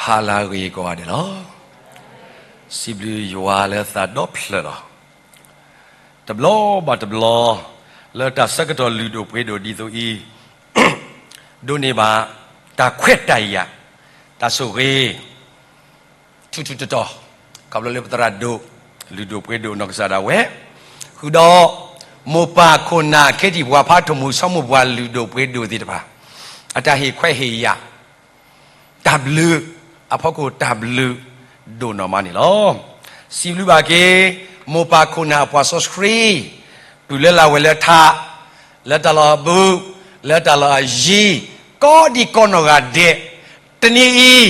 ဟါလၢအဂ့ၤကိးဂၤဒဲးလီၤ. စံးဘျုးယွၤလၢသးဒီဖျၢၣ်လီၤ. တဘျီဘၣ်တဘျီ လၢတၢ်ဆၢကတီၢ်လုၢ်ဒိၣ်ပှ့ၤဒိၣ်ဒ်သိးအံၤ ဒိးန့ၢ်ဘၣ် တၢ်ခွဲးတၢ်ယာ်, တၢ်ဆိၣ်ဂ့ၤ ထူးထူးတီၤတီၤ, ခီဖျိလၢပသရၣ်ဒိၣ် လုၢ်ဒိၣ်ပှ့ၤဒိၣ်နီၢ်ကစၢ်ဒၣ်ဝဲ, ဃုာ်ဒီး မိၢ်ပၢ်ခိၣ်နၢ် ခ့တံၢ်ပှၤဖးထီၣ်မူ ဆီမိၢ်ပှၢ်လုၢ်ဒိၣ်ပှ့ၤဒိၣ်သ့ၣ်တဖၣ် အတၢ်ဟ့ၣ်ခွဲးဟ့ၣ်ယာ် တၢ်ဘျုးအဖီခိၣ် တၢ်ဘျုးဒိၣ်နီၢ်မးန့ၣ်လီၤ. စံးဘျုးဘၣ်က့ၤ မိၢ်ပၢ်ခိၣ်နၢ်အပှၤစီဆှံ တုၤလၢလၢ်ဝဲလၢထး, လၢတၢ်လီၢ်အဘု, လၢတၢ်လီၢ်အယံၤ, ကိးဒံကိးနီၢ်ဂၤဒဲး, တနံၤအံၤ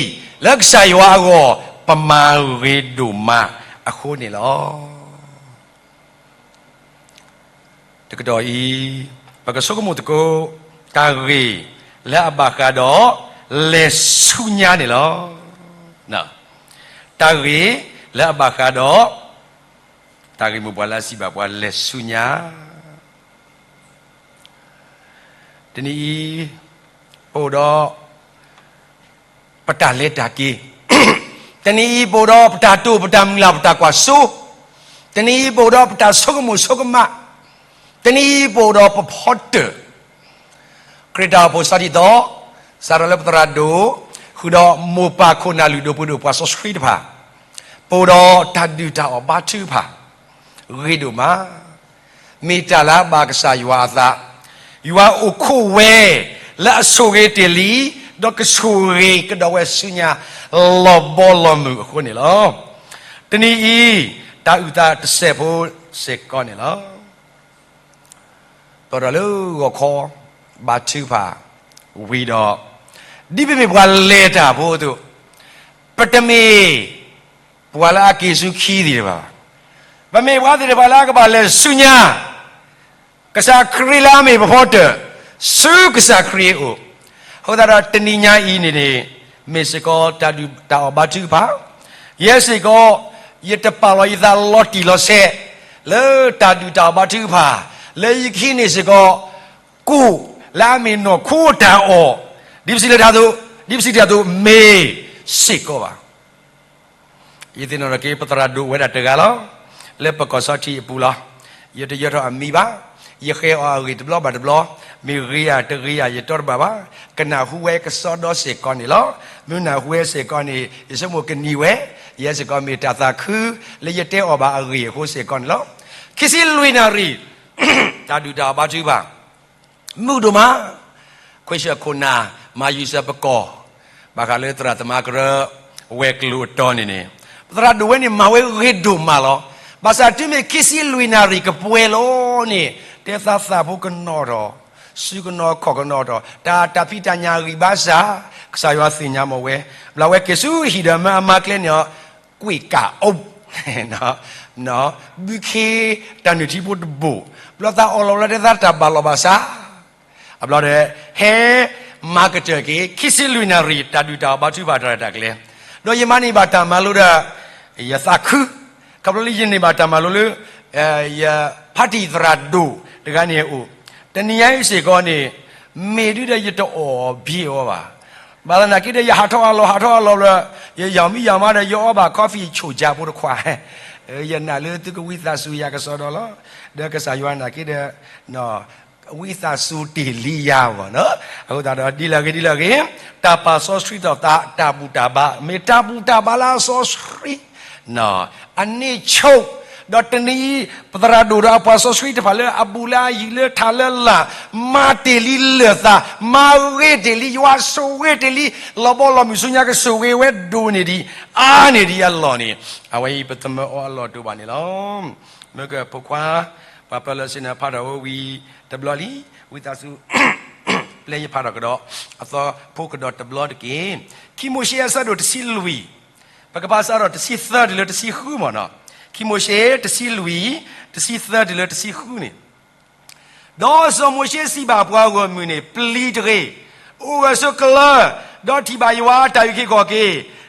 လၢကစၢ်ယွၤအဂီၢ် ပမၤဂ့ၤဒိၣ်မးအဃိန့ၣ်လီၤ. တကတီၢ်အံၤ ပကဆိကမိၣ်သကိး တၢ်ဂ့ၢ်လၢအဘၣ်ဃးဒီး လဲၤဆူညါန့ၣ်လီၤ. တၢ်ဂ့ၢ်လၢအဘၣ်ဃးဒီး တၢ်ဂ့ၢ်မိၢ်ပှၢ်လၢအစံးဘၣ်ပှၤလဲၤဆူညါ တနံၤအံၤ ပအိၣ်ဒီး ပတၢ်လဲၤတၢ်က့ၤ, တနံၤအံၤ ပအိၣ်ဒီးပတၢ်တိာ် ပတၢ်မုၢ်လၢ် ပတၢ်ကွၢ်စိ, တနံၤအံၤ ပအိၣ်ဒီးပတၢ်ဆိကမိၣ်ဆိကမး, တနံၤအံၤ ပအိၣ်ဒီးပဖီတၢၣ် ခရံာ်တၢ်အိၣ်ဖှိၣ်ဆီတံၢ်သီ, စးထီၣ်လၢပသရၣ်ဒိၣ်, ဃုာ်ဒီးမိၢ်ပၢ်ခိၣ်နၢ်လုၢ်ဒိၣ်ပှ့ၤဒိၣ်ပှၤစီဆှံတဖၣ်, ပအိၣ်ဒီးတၢ်ဒုၣ်တၢ်အီၣ်ဘါထုကဖၣ် ဂ့ၤဒိၣ်မး, မ့ၢ်တၢ်လၢအဘၣ်ကစၢ်ယွၤအသး, ယွၤအိၣ်ခိးဝဲ လၢအဆိၣ်ဂ့ၤတ့ၢ်လံ, ဒီးကဆိၣ်ဂ့ၤကဒီးဝဲဆူညါ လီၤဘီလီၤမုၢ်အဃိန့ၣ်လီၤ. တနံၤအံၤ တၢ်အုၣ်သးတစဲးဖိစ့ၢ်ကီးန့ၣ်လီၤ. ပအိၣ်ဒီးလၢဂီၤခီ ဘါထုကဖၣ်ဝံၤဒီး, ဒ်ပမ့ၢ်ပှၤလဲၤတၢ်ဖိအသိး, ပတမ့ၢ်ပှၤလၢအက့ၤဆူခံသ့ၣ်တဖၣ်ဘၣ်. ပမ့ၢ်ပှၤသ့ၣ်တဖၣ်လၢအကဘၣ်လဲၤဆူညါ ကစၢ်ခရံာ်လၢအမ့ၢ်ပဖီတၢၣ် ဆူကစၢ်ခရံာ်အအိၣ်, အဃိသတးဒီးတနံၤညါအံၤန့ၣ်န့ၣ် မ့ၢ်စ့ၢ်ကီးတၢ်ဒုၣ်တၢ်အီၣ်ဘါထုကဖၣ်, ယဲစ့ၢ်ကီး ယတပာ်လီၤယသးလီၤတံၢ်လီၤဆဲး လၢတၢ်ဒုၣ်တၢ်အီၣ်ဘါထုကဖၣ်, လၢယကဟံးန့ၢ်စ့ၢ်ကီး ကိၣ်လၢအမ့ၢ်နီၢ်ခိတၢ်အီၣ်, ဒ်ပစံးလၢတၢ်သိး, ဒ်ပစံးတၢ်သိး မ့ၢ်စ့ၢ်ကီးဘၣ်. ယသ့ၣ်နီၣ်ထီၣ်က့ၤ ပသရၣ်ဒိၣ်ဝဲဒၣ်တဂၤလီၤ. လၢပကီၢ်စီထံးအပူၤလီၤ. ယတယၢၤထီၣ်အမံၤဘၣ်. ယဃဲအီၤအဂ့ၢ်တဘျီဘၣ်တဘျီ, မ့ၢ်ဂ့ၤဧါတဂ့ၤဧါ ယတီတဘၣ်ဘၣ်. ကနၢ်ဟူဝဲကစီဒီစ့ၢ်ကီးန့ၣ်လီၤ. မ့ၢ်နၢ်ဟူဝဲစ့ၢ်ကီးန့ၣ် ယဆိကမိၣ်ကနံၤဝဲ, ယဲစ့ၢ်ကီးမ့ၢ်တၢ်သးခု လၢယတဲအီၤဘၣ်အဂ့ၢ်အဃိစ့ၢ်ကီးန့ၣ်လီၤ. ခံဆံလွံၢ်နၣ်ရံၣ် တၢ်ဒုၣ်တၢ်အီၣ်ဘါထုကဖၣ် မုာ်ဒိၣ်မး, ခွဲးဆၢခိၣ်နၢ် မၤယူၤစၢၤပကီၢ်, ဘၣ်ဃးလၢသရၣ်သမါကရၢ ဝဲၤကျိၤအတီၤန့ၣ်န့ၣ်, ပသရၣ်ဒိၣ်ဝဲန့ၣ် မၤဝဲဂ့ၤဒိၣ်မးလီၤ. ဘၣ်ဆၣ်တုၤမ့ၢ်ခံဆံလွံၢ်နၣ်ရံၣ်ကပှဲၤလီၤန့ၣ်, တဲသးသၣ်ဖိကနီၤထီၣ်, စုကနီၤခီၣ်ကနီၤထီၣ်, တၢ်တၢ်ဖံးတၢ်ညၣ်ဂံၢ်ဘါစၢ်, ကစၢ်ယွၤသ့ၣ်ညါမ့ၢ်ဝဲ, ဘျီဝဲက့ၤဆူဟံၣ်ဒီးမၢအမါကျဲန့ၣ် ကွံာ်ကးအိၣ် ဘုခ့တၢ်နုၢ်ထံဖိတဘိၣ်, ဘျီသးအီၣ်လီၤလၢတဲသးတၢ်ဘၣ်လီၤဘၣ်စး, အဘျီဒီး ဟဲမၤကတၢၢ်က့ၤ ခံဆံလွံၢ်နၣ်ရံၣ် တၢ်ဒုၣ်တၢ်အီၣ်ဘါထုကဖၣ်တၢ်ရဲၣ်တၢ်ကျဲၤ, ဒီးယမၤန့ၢ်ဘၣ်တၢ်မၤလိဒီး ယသးခု, ခီဖျိလၢယန့ၢ်ဘၣ်တၢ်မၤလိလၢ ယဖါတံၢ်သရၣ်ဒိၣ်တဂၤန့ၣ်အအိၣ်, တနံၤညါအံၤစ့ၢ်ကီးန့ၣ် မ့ၢ်ဒုဒီးယတအီၣ်ဘံအီၤဘၣ်. ဘၣ်သနာ်က့ဒီး ယဟးထီၣ်အလီၢ် ဟးထီၣ်အလီၢ်လၢ ယယီၤမံယီၤမးဒီး ယအီဘၣ် coffee ဆိၣ်ကၠၢဖိတခွါ, ယနာ်လၢသုကဝံသးစူၤယၤကစီဒီလီၤ. ဒီးကစၢ်ယွၤနာ်က့ဒီး ဝံသးစူၤတ့ၢ်လံယၤဘၣ်နီၤ. အဃိသတးဒီး ဒ်လဲၣ်ဂ့ၤဒ်လဲၣ်ဂ့ၤ, တၢ်ပာ်စီဆှံထီၣ်သး တၢ်ဘူၣ်တၢ်ဘါ မ့ၢ်တၢ်ဘူၣ်တၢ်ဘါလၢအစီဆှံ အန့ၣ်ဆိ, ဒီးတနံၤအံၤ ပသရၣ်ဒိၣ်ဒီးအပှၤစီဆှံတဖၣ်လၢအဘူးလၢအယံၤလၢထးလၢလာ် မၤတ့ၢ်လံလၢၢ်သး, မၤဂ့ၤတ့ၢ်လံ ယွၤဆိၣ်ဂ့ၤတ့ၢ်လံ, လီၤဘီလီၤမုၢ်ဆူညါကဆိၣ်ဂ့ၤဝဲဒိၣ်န့ၢ်ဒံး အါန့ၢ်ဒံးအလီၢ်န့ၣ်, အဝဲအံၤပသမၢအီၤအလီၢ်တအိၣ်ဘၣ်န့ၣ်လီၤ. မ့ၢ်ကဖိခွါ ပှၤပၢၤလီၢ်ဆ့ၣ်နီၤဖးထီၣ်ဝဲဝံၤတဘျီလံ, ဝံသးစူၤ ပျဲယဖးထီၣ်ကဒီး အသီဖိကဒီးတဘျီတက့ၢ်. ခံမိၤၡ့အဆၢဒိၣ်တဆံလွံၢ်, ပကဖးစးထီၣ်တဆံသၢတုၤလၢတဆံဃုမ့ၢ်နီၤ. ခံမိၤၡ့တဆံလွံၢ် တဆံသၢတုၤလၢတဆံဃုန့ၣ်, ဒီးစီၤမိၤၡ့စံးဘၣ်ပှၤဂီၢ်မုၢ်န့ၣ်, ပျံၤတဂ့ၤ, အိၣ်ဂၢၢ်ဆိးကျၢၤ, ဒီးထံၣ်ဘၣ်ယွၤအတၢ်အုၣ်က့ၤခီၣ်က့ၤ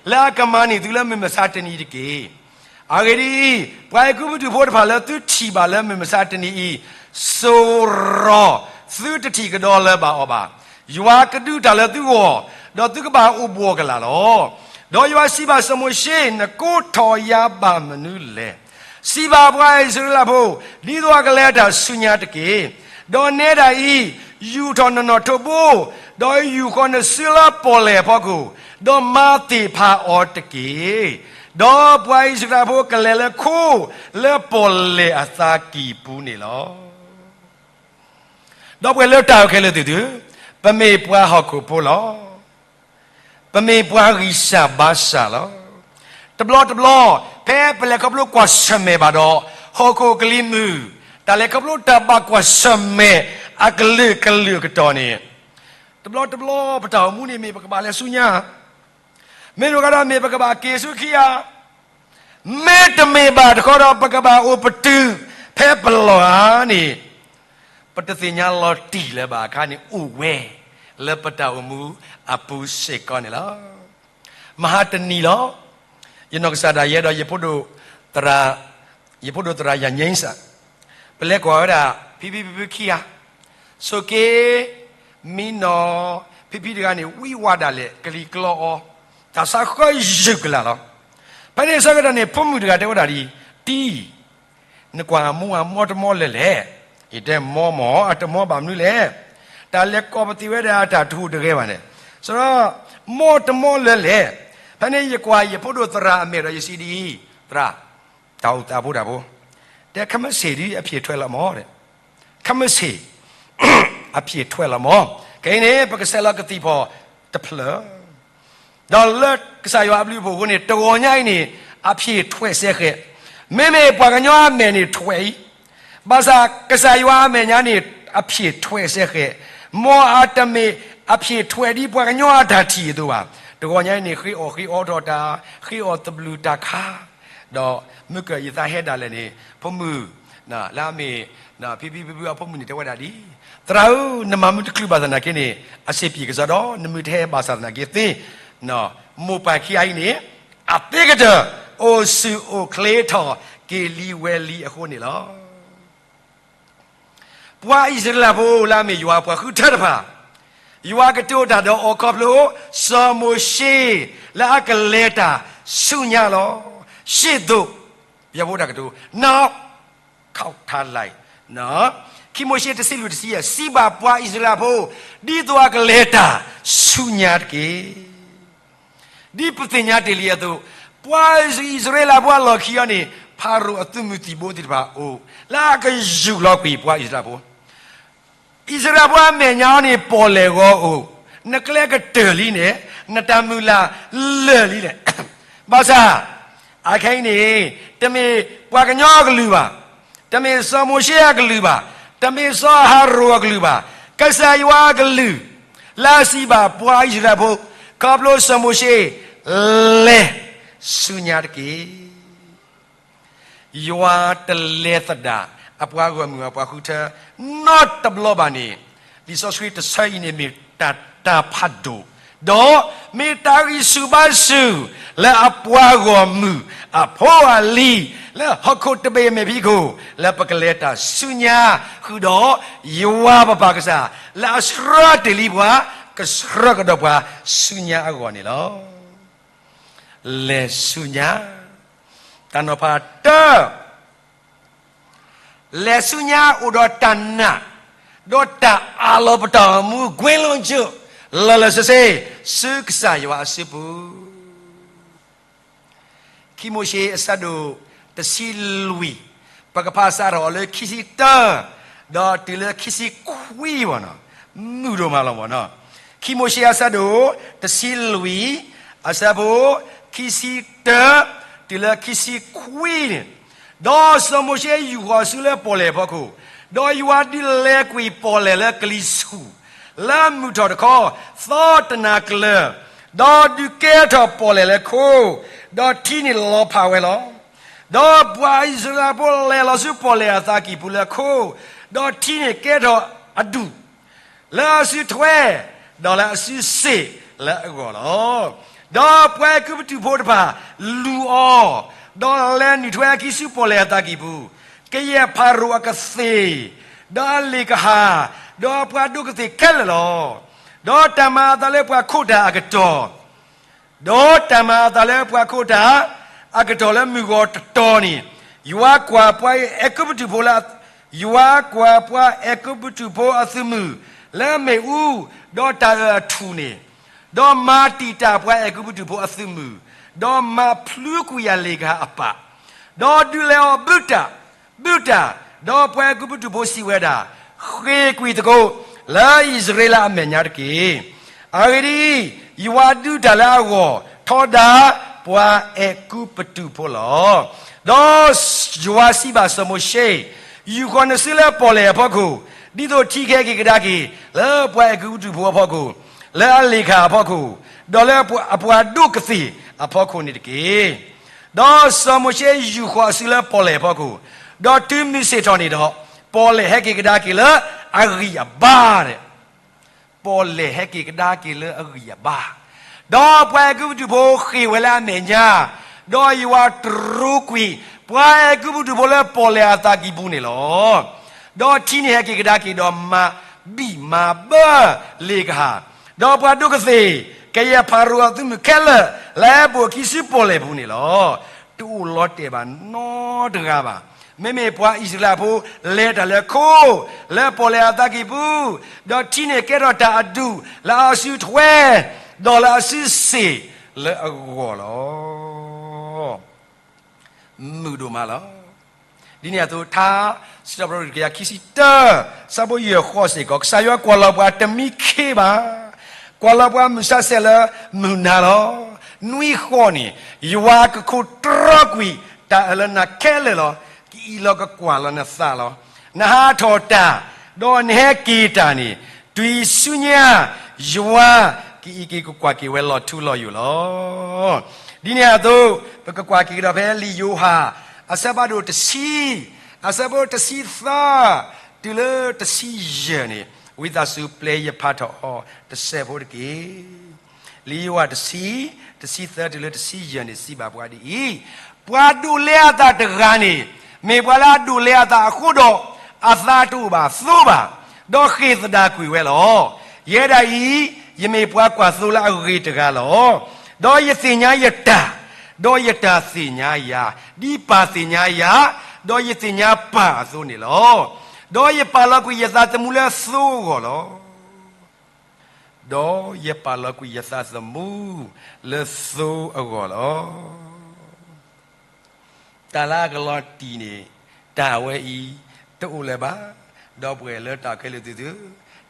လၢအကမၤန့ၢ်သုလၢမုၢ်မဆါတနံၤတက့ၢ်. အဂ့ၢ်ဒ်အံၤ, ပှၤအဲၤကူပတူးဖိတဖၣ်လၢသုထံၣ်ဘၣ်လၢမုၢ်မဆါတနံၤအံၤ, စိၤရီၤသုတထံၣ်ကဒီးလၢၤဘၣ်အီၤဘၣ်. ယွၤကဒုးတၢ်လၢသုဂီၢ်, ဒီးသုကဘၣ်အိၣ်ဘှီၣ်ကလာ်လီၤ. ဒီးယွၤစံးဘၣ်စီၤမိၤၡ့, နကိးထီၣ်ယၤဘၣ်မနုၤလဲၣ်. စံးဘၣ်ပှၤအံၣ်စရ့လးဖိ, ဒ်သိးအကလဲၤတၢ်ဆူညါတက့ၢ်. ဒီးနဲဒၣ်အံၤ, ယူာ်ထီၣ်နနီၣ်ထိးဘိ, ဒီးယူာ်ဃီၤနစုလၢပီၣ်လဲၣ်အဖီခိၣ်, ဒီးမၤသ့ၣ်ဖးအီၤတက့ၢ်. ဒီးပှၤအံၣ်စရ့လးဖိကလဲၤလၢခိၣ်လၢပီၣ်လဲၣ်အသးကံၢ်ပူၤန့ၣ်လီၤ. ဒီပုၢ်ဝဲၢ်လၢတၢ်အုၣ်က့ၤလၢာ်သ့ၣ်သုဧၢ, ပမ့ၢ်ပှၤဟီၣ်ခိၣ်ဖိလီၤ. ပမ့ၢ်ပှၤဂံၢ်စၢ်ဘါစၢ်လီၤ. တဘျီတဘျီ, ဖဲပလဲၤခီဖျိကွၢ်ဆၢၣ်မဲာ်ဘၣ်ဒီး ဟီၣ်ခိၣ်ကလံၤမုၢ်, တၢ်လဲၤခီဖျိတၢ်ဘၣ်ကွၢ်ဆၢၣ်မဲာ်အကလုာ်ကလုာ်အကတီၢ်န့ၣ်, တဘျီတဘျီပတၢ်အိၣ်မူန့ၣ်မ့ၢ်ပကဘၣ်လဲၤဆူညါ, မ့ၢ်တကဒီးမ့ၢ်ပကဘၣ်က့ၤဆူခံဂၤ, မ့တမ့ၢ်ဘၣ်တခီဒီး ပကဘၣ်အိၣ်ပတုာ်ဖဲပလီၢ်ဧါန့ၣ်, ပတသ့ၣ်ညါလီၤတံၢ်လၢၤဘၣ်အခါန့ၣ် အိၣ်ဝဲလၢပတၢ်အိၣ်မူအပူၤစ့ၢ်ကီးန့ၣ်လီၤ. မဟါတနံၤလီၤ. ယနီၢ်ကစၢ်ဒၣ်ယဲဒီးယဖိဒိၣ်သရၣ်, ယဖိဒိၣ်သရၣ်ယၤညိစၢ်, ပလဲၤကွၢ်ဝဲဒၣ် ဖံဖံဖုဖုခံဂၤ, ဆိးက့, မံနီၤ, ဖံဖံတဂၤန့ၣ် ဝံဝါဒၣ်လဲာ် ကလံၤကျီအီၤ, တၢ်ဆါဃၢယုၢ်ကလာ်လီၤ. ဖဲန့ၣ်ဆၢကတီၢ်န့ၣ် ဖိမုၣ်တဂၤတဲဝဲဒၣ်ဒ်အံၤ, တံၤ နကွၢ်အမိၢ်အမီၢ်တမီၢ်လၢၤလဲၣ်. ယတဲမီၢ်မီၢ်အတမီၢ်ဘၣ်မနုၤလဲၣ်. တၢ်လဲၤကိးပသံးဝဲဒၣ်အတၢ်တဟူးတဂဲၤဘၣ်န့ၣ်, စရီ, မီၢ်တမီၢ်လၢၤလဲၣ်. ဖဲန့ၣ်ယကွၢ်ယဖိဒိၣ်သရၣ်အမဲာ်ဒီးယစံးဒ်အံၤ, သရၣ်, တၢ်အိၣ်သးဖိတၢ်ဖိ, တဲခမ့ၢ်ဆ့ၣ်ဒ်အဖျ့ၣ်ထွဲလီၤမီၢ်, ခမ့ၢ်ဆ့ၣ် အဖျ့ၣ်ထွဲလီၤမီၢ်, ခဲအံၤန့ၣ် ပကဆဲးလီၤကသံၣ်ဖီၣ်တဖျၢၣ် ဒီးလၢကစၢ်ယွၤအဘျုးအဖှိၣ်အဃိန့ၣ် တဂီၤညါအံၤန့ၣ် အဖျ့ၣ်ထွဲစဲဃဲး, မ့မ့ၢ်ပှၤကညီအမဲာ်န့ၣ်ထွဲအံၤ, ဘၣ်ဆၣ်ကစၢ်ယွၤအမဲာ်ညါန့ၣ် အဖျ့ၣ်ထွဲစဲဃဲး, မ်အတမ့ၢ်အဖျ့ၣ်ထွဲဒ်ပှၤကညီအတၢ်ထံၣ်အသိးဘၣ်. တဂီၤညါအံၤန့ၣ် ဃ့အီၣ်ဃ့အီထီၣ်တၢ်, ဃ့အီၣ်သဘျုးတၢ်ခါ, ဒီးမုၢ်ကၢၢ်ယသးဟဲဒၣ်လဲာ်န့ၣ် ဖိမုၣ် လၢအမ့ၢ် ဖံဖံဖုဖုအဖိမုၣ်န့ၣ်တဲဝဲဒၣ်ဒ်အံၤ, သရၣ်ဧၢ, နမၤမုၢ်တချုးဘၣ်သနာ်က့န့ၣ် အစ့ၢ်ပံၣ်ကစီဒီး နမုၢ်တဟဲဘၣ်ဆၣ်သနာ်က့သ့, မိၢ်ပၢ်ခံဂၤအံၤန့ၣ် အသ့ကတၢၢ် အိၣ်ဆူၣ်အိၣ်ချ့ထီၣ် က့ၤလံဝဲလံအဃိန့ၣ်လီၤ. ပှၤအံၣ်စရ့လးဖိလၢအမ့ၢ်ယွၤအပှၤဃုထၢတဖၣ်, ယွၤကတိၤတၢ်ဒီးအီၤခီဖျိ စီၤမိၤၡ့ လၢအကလဲၤတၢ်ဆူညါလီၤ. ရှေ့သို့, ယဖိတၢ်ကတိၤ နောက်, ခီၣ်ထါလၢ်, ခံမိၤၡ့ တဆံလွံၢ် တဆံယဲၢ်, စံးဘၣ်ပှၤအံၣ်စရ့လးဖိ ဒ်သိးအကလဲၤတၢ်ဆူညါတက့ၢ်. ဒ်ပသ့ၣ်ညါတ့ၢ်လံအသိး, ပှၤအံၣ်စရ့လးဖိအလီၢ်ခံအံၤန့ၣ် ဖၤရိၤအသုးမုၢ်သံၣ်ဘိသ့ၣ်တဖၣ်အိၣ် လၢအကယူၢ်လီၤကွံာ်ပှၤအံၣ်စရ့လးဖိ အံၣ်စရ့လးဖိအမဲာ်ညါန့ၣ် ပီၣ်လဲၣ်ဂီၤအိၣ်, နကျဲကတၢၢ်လံန့ၣ်, နတၢ်မုၢ်လၢ်လၢာ်လံလဲၣ်. ဘၣ်ဆၣ်, အခဲအံၤန့ၣ်, တမ့ၢ်ပှၤကညီအကလုၢ်ဘၣ်, တမ့ၢ်စီၤမိၤၡ့အကလုၢ်ဘၣ်, တမ့ၢ်စီၤအၤဟရိၣ်အကလုၢ်ဘၣ်, ကစၢ်ယွၤအကလုၢ်, လၢအစံးဘၣ်ပှၤအံၣ်စရ့လးဖိ, ခီဖျိစီၤမိၤၡ့, လဲၤဆူညါတက့ၢ်. ယွၤတလဲၤသဒၣ် အပှၤဂီၢ်မုၢ်အပှၤဃုထၢ နီတဘျီဘၣ်န့ၣ်, လံာ်စီဆှံတဆၢအံၤန့ၣ်မ့ၢ်တၢ်တၢ်ဖးဒိၣ်, ဒီးမ့ၢ်တၢ်ဂံၢ်ဆူၣ်ဘါဆူၣ် လၢအပှၤဂီၢ်မုၢ်အဖိအလံၤ လၢဟီၣ်ခိၣ်တဘ့ၣ်အမဲာ်ဖံးခိၣ် လၢပကလဲၤတၢ်ဆူညါဃုာ်ဒီး ယွၤပပၢ်ကစၢ် လၢအဆှၢတ့ၢ်လံပှၤ ကဆှၢကဒီးပှၤဆူညါအဂီၢ်န့ၣ်လီၤ. လဲၤဆူညါ, တၢ်နီၤဖးတၢ, လဲၤဆူညါအိၣ်ဒီးတၢ်နာ်, ဒီးတၢ်အးလီၤပတၢ်အိၣ်မူ ကွ့လိကၠိ, လီၤလီၤဆ့ဆ့, ဆူကစၢ်ယွၤအစုပူၤ ခံမိၤၡ့အဆၢဒိၣ်တဆံလွံၢ်, ပကဖးစးထီၣ်အီၤလၢခံဆံတၢ, ဒီးတုၤလၢခံဆံခွံဘၣ်နီၤ, မုာ်ဒိၣ်မးလီၤဘၣ်နီၤ. ခံမိၤၡ့အဆၢဒိၣ်တဆံလွံၢ်, အဆၢဖိခံဆံတၢ, တုၤလၢခံဆံခွံန့ၣ်, ဒီးစီၤမိၤၡ့ယူာ်ဃီၤစုလၢပီၣ်လဲၣ်အဖီခိၣ်, ဒီးယွၤဒုးလဲၤကွံာ်ပီၣ်လဲၣ်လၢကလံၤဆူၣ်, လၢမုၢ်ထီၣ်တခီ, သီတနၤကျၢၤ, ဒီးဒုးကဲထီၣ်ပီၣ်လဲၣ်လၢခိ, ဒီးထံန့ၣ်လီၤဖးဝဲလီၤ. ဒီးပှၤအံၣ်စရ့လးဖိလဲၤလီၤဆူပီၣ်လဲၣ်အသးကံၢ်ပူၤလၢခိ, ဒီးထံန့ၣ်ကဲထီၣ်အဒူၣ် လၢအစုထွဲ, ဒီးလၢအစုစ့ၣ်လၢအဂီၢ်လီၤ. ဒီးပှၤအဲၤကူပတူးဖိတဖၣ်လူၤအီၤ, ဒီးလဲၤနုာ်ထွဲအခံဆူပီၣ်လဲၣ်အသးကံၢ်ပူၤ, ကယဲၢ်ဖၤရိၤအကသ့ၣ်, ဒီးအလ့ၣ်ကဟၣ်, ဒီးအပှၤဒိးကသ့ၣ်ခဲလၢာ်လီၤ. ဒီးတၢ်မၤအသးလၢပှၤခိးတၢ်အကတီၢ် ဒီးတၢ်မၤအသးလၢပှၤခိၣ်တၢ်အကတီၢ်လၢမုၢ်ဂီၤတတီၤန့ၣ်, ယွၤကွၢ်ပှၤအဲၤကူပတူးဖိလၢ, ယွၤကွၢ်ပှၤအဲၤကူပတူးဖိအသုးမုၢ်လၢအမ့ၣ်အူ, ဒီးတၢ်အၢၣ်အထူၣ်န့ၣ်, ဒီးမၤတံာ်တာ်ပှၤအဲၤကူပတူးဖိအသုးမုၢ်, ဒီးမၤဖျုကွံာ်ယၤလ့ၣ်ကဟၣ်အပၢ်, ဒီးဒုးလဲၤအီၤဘုတၢ်, ဘုတၢ်, ဒီးပှၤအဲၤကူပတူးဖိစံးဝဲဒၣ်, ဃ့ၢ်ကွံာ်သကိးလၢအံၣ်စရ့လးအမဲာ်ညါတက့ၢ်. အဂ့ၢ်ဒ်အံၤ, ယွၤဒုးတၢ်လၢအဂီၢ်ထီဒါပှၤအဲၤကူပတူးဖိလီၤ. ဒီးယွၤစံးဘၣ်စီၤမိၤၡ့, ယူာ်ဃီၤနစုလၢပီၣ်လဲၣ်အဖီခိၣ်, ဒ်သိးထံကဟဲက့ၤကဒါက့ၤလၢပှၤအဲၤကူပတူးဖိအဖီခိၣ်, လၢအလ့ၣ်ကဟၣ်အဖီခိၣ်, ဒီးလၢအပှၤဒိၣ်ကသ့ၣ်အဖီခိၣ်န့ၣ်တက့ၢ်. ဒီးစီၤမိၤၡ့ယူာ်ဃီၤအစုလၢပီၣ်လဲၣ်အဖီခိၣ်, ဒီးတုၤမုၢ်ဆ့ၣ်ထီၣ်န့ၣ်ဒီး, ပီၣ်လဲၣ်ဟဲက့ၤကဒါက့ၤလၢအဂံၢ်အဘါ, ပီၣ်လဲၣ်ဟဲက့ၤကဒါက့ၤလၢအဂံၢ်အဘါ, ဒီးပှၤအဲၤကူပတူးဖိဃ့ၢ်ဝဲလၢအမဲာ်ညါ, ဒီးယွၤတြူကွံာ်ပှၤအဲၤကူပတူးဖိလၢပီၣ်လဲၣ်အသးကံၢ်ပူၤန့ၣ်လီၤ. ဒီးထံန့ၣ်ဟဲက့ၤကဒါက့ၤဒီးမၤဘံၣ်မၤဘၢလ့ၣ်ကဟၣ်, ဒီးပှၤဒိၣ်ကသ့ၣ်ကယဲၢ်ဖၤရိၤအသုးမုၢ်ခဲလၢာ် လဲၤဘိၣ်အခံဆူပီၣ်လဲၣ်ပူၤန့ၣ်လီၤ. တအိၣ်လီၤတဲာ်ဘၣ်နီတဂၤဘၣ်. မ့မ့ၢ်ပှၤအံၣ်စရ့လးဖိလဲၤတၢ်လၢခိ, လၢပီၣ်လဲၣ်အသးကံၢ်ပူၤ, ဒီးထံန့ၣ်ကဲထီၣ်တၢ်အဒူၣ်လၢအစုထွဲ, ဒီးလၢအစုစ့ၣ်လၢအဂီၢ်လီၤ. မုာ်ဒိၣ်မးလီၤ. ဒ်န့ၣ်အသိး ထါစံးထီၣ်ပတြၢၤတကယၤခံဆံတၢ, ဆၢဖိယဲၢ်ဃီစ့ၢ်ကီး, ကစၢ်ယွၤကွၢ်လီၤပှၤတမံခ့ဘၣ်, ကွၢ်လီၤပှၤမုၢ်ဆါဆဲးလၢမုၢ်နၤလီၤ. နွံဃီန့ၣ်, ယွၤကခိးတြီကွံာ်တၢ်အၢလၢနၤခဲလၢာ်လီၤ. ကအံးလီၤကကွၢ်လီၤနသးလီၤ. နဟးထီၣ်တၢ်, ဒီးနဟဲက့ၤတၢ်န့ၣ်, တုၤဆူညါ, ယွၤကအံးက့ၤကကွၢ်က့ၤဝဲလီၤထူလီၤယိာ်လီၤ. ဒ်န့ၣ်အသိး, ပကကွၢ်က့ၤကဒီးဖဲလံာ်ယိၤဟၣ် အဆၢဖးဒိၣ်တဆံ, အဆၢဖိတဆံသၢ တုၤလၢတဆံယဲၢ်န့ၣ်, ဝံသးစူၤပျဲယဖးထီၣ်အီၤတစဲးဖိတက့ၢ်. လံာ်ယိၤဟၣ်တဆံ, တဆံသၢတုၤလၢတဆံယဲၢ်န့ၣ် စံးဘၣ်ပှၤဒ်အံၤ, ပှၤဒိးလဲအသးတဂၤန့ၣ်, မ့ၢ်ပှၤလၢအဒိးလဲအသးအဃိဒီး, အသးတအိၣ်ဘၣ်သိဘၣ်, ဒီးဃ့ၢ်သဒၣ်ကွံာ်ဝဲလီၤ. ယဲဒၣ်အံၤ, ယမ့ၢ်ပှၤကွၢ်သိလၢအဂ့ၤတဂၤလီၤ. ဒီးယသ့ၣ်ညါယတၢ်, ဒီးယတၢ်သ့ၣ်ညါယၤ, ဒ်ပၢ်သ့ၣ်ညါယၤ, ဒီးယသ့ၣ်ညါပၢ်အသိးန့ၣ်လီၤ. ဒီးယပာ်လီၤကွံာ်ယသးသမူလၢသိအဂီၢ်လီၤ. ဒီးယပာ်လီၤကွံာ်ယသးသမူလၢသိအဂီၢ်လီၤ. တၢ်လၢအကလီၤတံၢ်န့ၣ်, တၢ်ဝဲအံၤတအိၣ်လၢၤဘၣ်, ဒီပုၢ်ဝဲၢ်လၢတၢ်ခဲလၢာ်သ့ၣ်ဧၢ,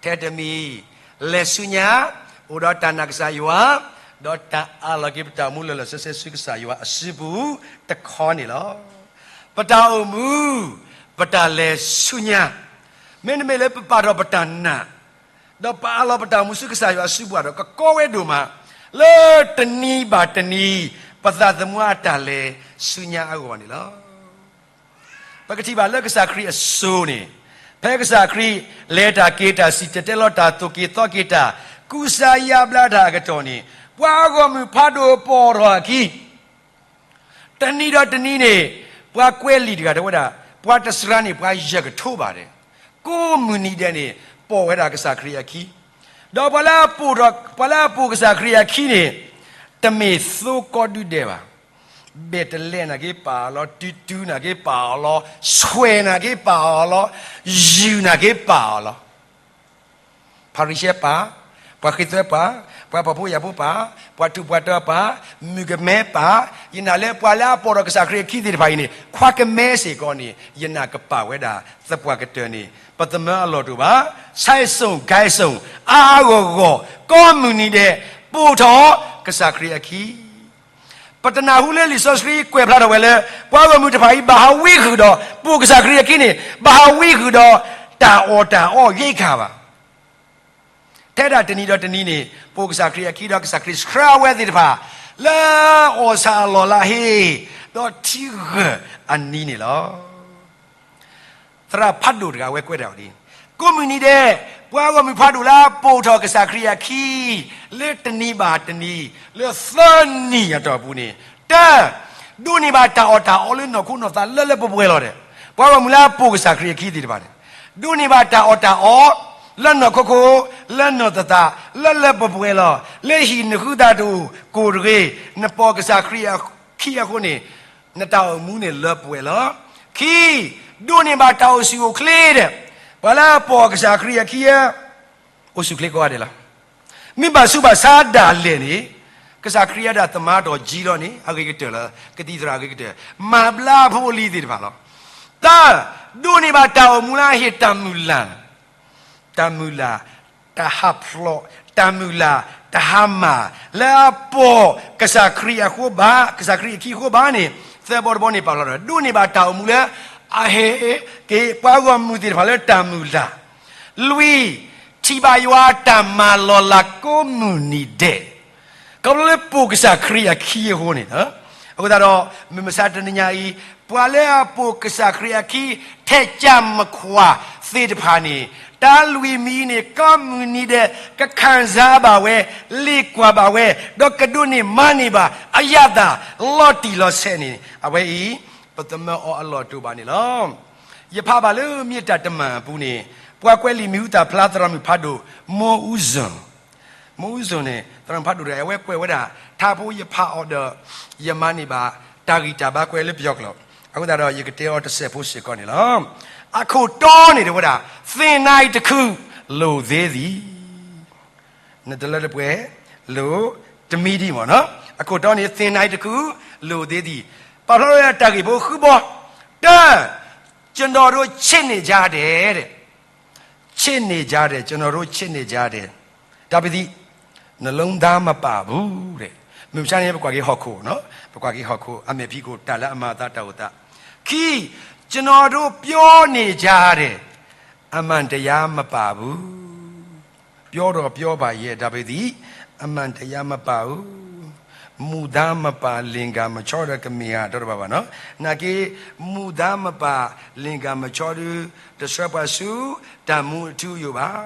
ထဲတမံၤ, လဲၤဆူညါ, အိၣ်ဒီးတၢ်နာ်ကစၢ်ယွၤ, ဒီးတၢ်အးလီၤက့ၤပတၢ်အိၣ်မူလၢာ်လၢာ်ဆ့ဆ့ဆူကစၢ်ယွၤအစုပူၤတခီန့ၣ်လီၤ. ပတၢ်အိၣ်မူ, ပတၢ်လဲၤဆူညါ, မ့တမ့ၢ်လၢပပာ်ထီၣ်ပတၢ်နာ် ဒီးပအးလီၤပတၢ်အိၣ်မူဆူကစၢ်ယွၤအစုပူၤဒီး ကကီဝဲဒိၣ်မး, လၢတနံၤဘၣ်တနံၤ ပသးသမူအတၢ်လဲၤဆူညါအဂီၢ်န့ၣ်လီၤ. ပကထံၣ်ဘၣ်လၢကစၢ်ခရံာ်အစိၤန့ၣ်, ဖဲကစၢ်ခရံာ်လဲၤတၢ်က့ၤတၢ် စံၣ်တဲၤတဲလီၤတၢ် သိၣ်က့ၤသီက့ၤတၢ် ကူစါယါဘျါတၢ်အကတီၢ်န့ၣ်, ပှၤအဂီၢ်မုၢ်ဖးဒိၣ်ပိာ်ထီၣ်အခံ တနံၤဒီးတနံၤန့ၣ်, ပှၤကွဲးလံာ်တဂၤတဲဝဲဒၣ်, ပှၤတစှၤန့ၢ်ပှၤယဲၢ်ကထိဘၣ်ဒီး, ကိးမုၢ်နံၤဒဲးန့ၣ်, ပိာ်ဝဲဒၣ်ကစၢ်ခရံာ်အခံ, ဒီးပှၤလၢအပိာ်ထီၣ်, ပှၤလၢအပိာ်ကစၢ်ခရံာ်အခံန့ၣ်, တမ့ၢ်သိကိးဒုဒဲးဘၣ်. ဘဲၣ်တလဲနာ်က့ၤပာ်အီၤလီၤ, တူၤတူၤနာ်က့ၤပာ်အီၤလီၤ, ဆွဲၣ်နာ်က့ၤပာ်အီၤလီၤ, ယုၢ်နာ်က့ၤပာ်အီၤလီၤ. ဖၤရံၤၡဲပာ်, ပှၤဃ့သွဲပာ်, ပှၤဖှီၣ်ဖိယာ်ဖိပာ်, ပှၤထူးပှၤတီၤပာ်, မုၣ်ကမဲပာ်, ယနာ်လၢပှၤလၢအပိာ်ထီၣ်ကစၢ်ခရံာ်အခံသ့ၣ်တဖၣ်အံၤန့ၣ်, ခွါကမဲစ့ၢ်ကီးန့ၣ်, ယနာ်ကပာ်ဝဲဒၣ်သပှၢ်ကတၢၢ်န့ၣ်, ပသမၢအလီၢ်တအိၣ်ဘၣ်. ဆဲးစိၣ်ကဲစိၣ်, အါအါဂီၢ်ဂီၢ်, ကိးမုၢ်နံၤဒဲး, ပိာ်ထီၣ်ကစၢ်ခရံာ်အခံ ပတနၢ်ဟူလၢလံာ်စီဆှံကွဲးဖျါထီၣ်ဝဲလၢ ပှၤဂီၢ်မုၢ်တဖၣ်အံၤ ဘၣ်ဟးဝံဃုာ်ဒီး ပိာ်ကစၢ်ခရံာ်အခံန့ၣ် ဘၣ်ဟးဝံဃုာ်ဒီး တၢ်အီၣ်တၢ်အီယဲၢ်ခါဘၣ်. ထဲဒၣ်တနံၤဒီးတနံၤန့ၣ် ပိာ်ကစၢ်ခရံာ်အခံဒီး ကစၢ်ခရံာ်ဆှၢဝဲသ့ၣ်တဖၣ် လၢအီၣ်ဆၣ်အလီၢ်လၢအဟ့ၣ် ဒီးထံဂၢၢ်အနံၤန့ၣ်လီၤ. သရၣ်ဖးဒိၣ်တဂၤဝဲကွဲးတၢ်အီၤဒ်အံၤ, ကိးမုၢ်နံၤဒဲး ပှၤဂီၢ်မုၢ်ဖးဒိၣ်လၢအပိာ်ထီၣ်ကစၢ်ခရံာ်အခံ လၢတနံၤဘၣ်တနံၤ လၢသၢနံၣ်အတီၢ်ပူၤန့ၣ်, တၢ် ဒိးန့ၢ်ဘၣ်တၢ်အီၣ်တၢ်အီလၢနီၢ်ခိနီၢ်သးလၢလၢပှဲၤပှဲၤလီၤဒီး ပှၤဂီၢ်မုၢ်လၢအပိာ်ကစၢ်ခရံာ်အခံသ့ၣ်တဖၣ်န့ၣ် ဒိးန့ၢ်ဘၣ်တၢ်အီၣ်တၢ်အီ လၢနီၢ်ခိခိ, လၢနီၢ်သးသး, လၢလၢပှဲၤပှဲၤလီၤ. လၢဟံၣ်နဃုသးတအိၣ်ကိၢ်တဂ့ၤ, နပိာ်ကစၢ်ခရံာ်အခံအဃိန့ၣ်, နတၢ်အိၣ်မူန့ၣ်လၢပှဲၤလီၤ. ခံ, ဒိးန့ၢ်ဘၣ်တၢ်အိၣ်ဆူၣ်အိၣ်ချ့ဒီး, ပှၤလၢအပိာ်ကစၢ်ခရံာ်အခံ အိၣ်ဆူၣ်ချ့ကိးဂၤဒဲးလီၤ. မ့ၢ်ဘၣ်ဆူးဘၣ်ဆါဒၣ်လဲာ်န့ၣ်, ကစၢ်ခရံာ်အတၢ်သမါထီၣ်ကံလီၤန့ၣ် အဂ့ၤကတၢၢ်လီၤ. ကသံၣ်သရၣ်အဂ့ၤကတၢၢ်, မၤဘျါဖိလံၤသ့ၣ်တဖၣ်လီၤ. သၢ, ဒိးန့ၢ်ဘၣ်တၢ်အိၣ်မူလၢအဟ့ၣ်တၢ်မုၢ်လၢ်, တၢ်မုၢ်လၢ်, တၢ်ဟးဖျိး, တၢ်မုၢ်လၢ်, တၢ်ဟါမၢ်, လၢအပိာ်ကစၢ်ခရံာ်အဃိဘၣ်, ကစၢ်ခရံာ်အခံအဃိဘၣ်န့ၣ်, သၢဘီတဘီန့ၣ် ပာ်ဖျါထီၣ် ဒိးန့ၢ်ဘၣ်တၢ်အိၣ်မူလၢ အဟ့ၣ်က့ၤပှၤဂီၢ်မုၢ်သ့ၣ်တဖၣ်လၢတၢ်မုၢ်လၢ်, လွံၢ်, ထံၣ်ဘၣ်ယွၤအတၢ်မၤလီၤလးကိးမုၢ်နံၤဒဲး, ခီဖျိလၢပိာ်ကစၢ်ခရံာ်အခံအဃိန့ၣ်လီၤ. အဃိသတးဒီး မုၢ်မဆါတနံၤညါအံၤ, ပှၤလၢအပိာ်ကစၢ်ခရံာ်အခံ ထဲးကၢ်မခွါသ့ၣ်တဖၣ်န့ၣ်, တၢ်လွံၢ်မံၤအံၤန့ၣ် ကိးမုၢ်နံၤဒဲး ကခံစားဘၣ်ဝဲ, လ့ၣ်ကွၢ်ဘၣ်ဝဲ, ဒီးကဒိးန့ၢ်မၤန့ၢ်ဘၣ် အရသာ လီၤတံၢ်လီၤဆဲးန့ၣ် အဝဲအံၤ ပသမၢအီၤအလီၢ်တအိၣ်ဘၣ်န့ၣ်လီၤ. ယဖးဘၣ်လၢမ့ၢ်တၢ်တမၢ်အပူၤန့ၣ်, ပှၤကွဲးလံာ်မံၤဟူသၣ်ဖျါသရၣ်မုၣ်ဖးဒိၣ် မိၢ်အူစၢၣ်, မိၢ်အူစၢၣ်န့ၣ် သရၣ်မုၣ်ဖးဒိၣ်တဂၤ အဝဲကွဲးဝဲဒၣ် ထါဖိယဖးအီၤဒီး ယမၤန့ၢ်ဘၣ် တၢ်ဂံၢ်တၢ်ဘါကွဲးလၢပယီၤကျိာ်, အဃိသတးဒီး ယကတဲအီၤတစဲးဖိစ့ၢ်ကီးန့ၣ်လီၤ. အခိၣ်တီန့ၣ်တဲဝဲဒၣ်, သ့ၣ်နၤအံၤတခု, လိၣ်သ့သံ နတလၢတပှဲၤ, လိၣ်တမံၤဒံးမ့ၢ်နီၤ. အခိၣ်တီန့ၣ် သ့ၣ်နၤအံၤတခု, လိၣ်သ့သံ, ပာ်ဖျါဝဲဒၣ်တၢ်ဂ့ၢ်ဖိဃုဘီ, တၢ, ကျွန်တော်တို့ချစ်နေကြတယ်, ချစ်နေကြတယ်, ကျွန်တော်တို့ချစ်နေကြတယ်, ဒါပေမဲ့ နှလုံးသားမပါဘူး, မုၢ်မဆါန့ၣ် ပကွၢ်က့ၤဟီၣ်ခိၣ်, ပကွၢ်က့ၤဟီၣ်ခိၣ် အမဲာ်ဖံးခိၣ် တၢ်လၢအမၤအသးတၢ်အိၣ်သး, ခံ, ကျွန်တော်တို့ပြောနေကြတယ်, အမှန်တရားမပါဘူး, ပြောတော့ပြောပါရဲ့, ဒါပေမဲ့ အမှန်တရားမပါဘူး, မူသားမပါလင်္ကာမချောဒီးကမ့ၢ်ဧါ ဒီးတဘၣ်ဘၣ်နီၤ, နာ်က့ မူသားမပါလင်္ကာမချေဒီး တဆှၢပှၤဆူတၢ်မူအထူအယိာ်ဘၣ်.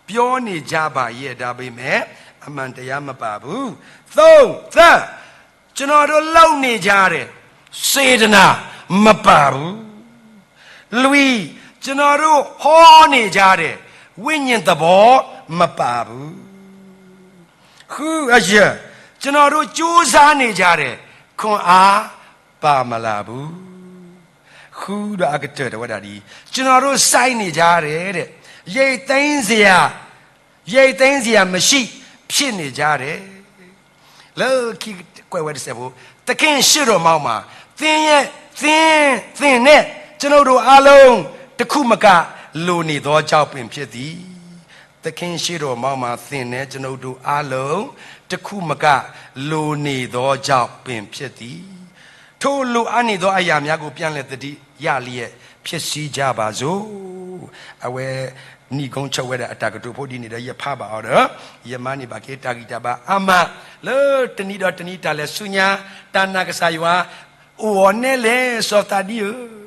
ပြောနေကြပါရဲ့, ဒါပေမဲ့ အမှန်တရားမပါဘူး. သုံး, သၢ, ကျွန်တော်တို့လုပ်နေကြတယ်, စေတနာမပါဘူး. လွံၢ်, ကျွန်တော်တို့ဟောနေကြတယ်, ဝိညာဉ်သဘောမပါဘူး. ဃု, အယဲၢ်, ကျွန်တော်တို့ကြိုးစားနေကြတယ်, ခွန်အားပါမလာဘူး. ဃုဒီးအကတၢၢ်တဲဝဲဒၣ်ဒ်အံၤ, ကျွန်တော်တို့စိုက်နေကြတယ်တဲ့, ရိတ်သိမ်းစရာ, ရိတ်သိမ်းစရာမရှိ, ဖြစ်နေကြတယ်. လၢခံကွဲးဝဲတစဲးဖိ, သခင်ရှေ့တော်မှောက်မှာ, သင်ရဲ့, သင်, သင်နဲ့ကျွန်ုပ်တို့အားလုံး တစ်ခုမက လိုနေသောကြောင့်ပင်ဖြစ်သည်. သခင်ရှေ့တော်မှောက်မှာ သင်နဲ့ကျွန်ုပ်တို့အားလုံး တစ်ခုမက လိုနေသောကြောင့်ပင်ဖြစ်သည်. ထို့လိုအပ်နေသောအရာများကို ပြန်လည်သတိရလျက် ဖြစ်စည်းကြပါစို့. အဝဲ နိဂုံးချုပ်ဝဲဒၣ်အတၢ်ကတိၤဖိဒ်န့ၣ်ဒီး ယဖးဘၣ်အီၤဒီး ယမၤန့ၢ်ဘၣ်က့ၤတၢ်ဂံၢ်တၢ်ဘါအါမး လၢတနံၤဒီးတနံၤတၢ်လဲၤဆူညါ တၢ်နာ်ကစၢ်ယွၤ အိၣ်အီၤနဲလဲၣ် စီၤသးဒံဧၢ,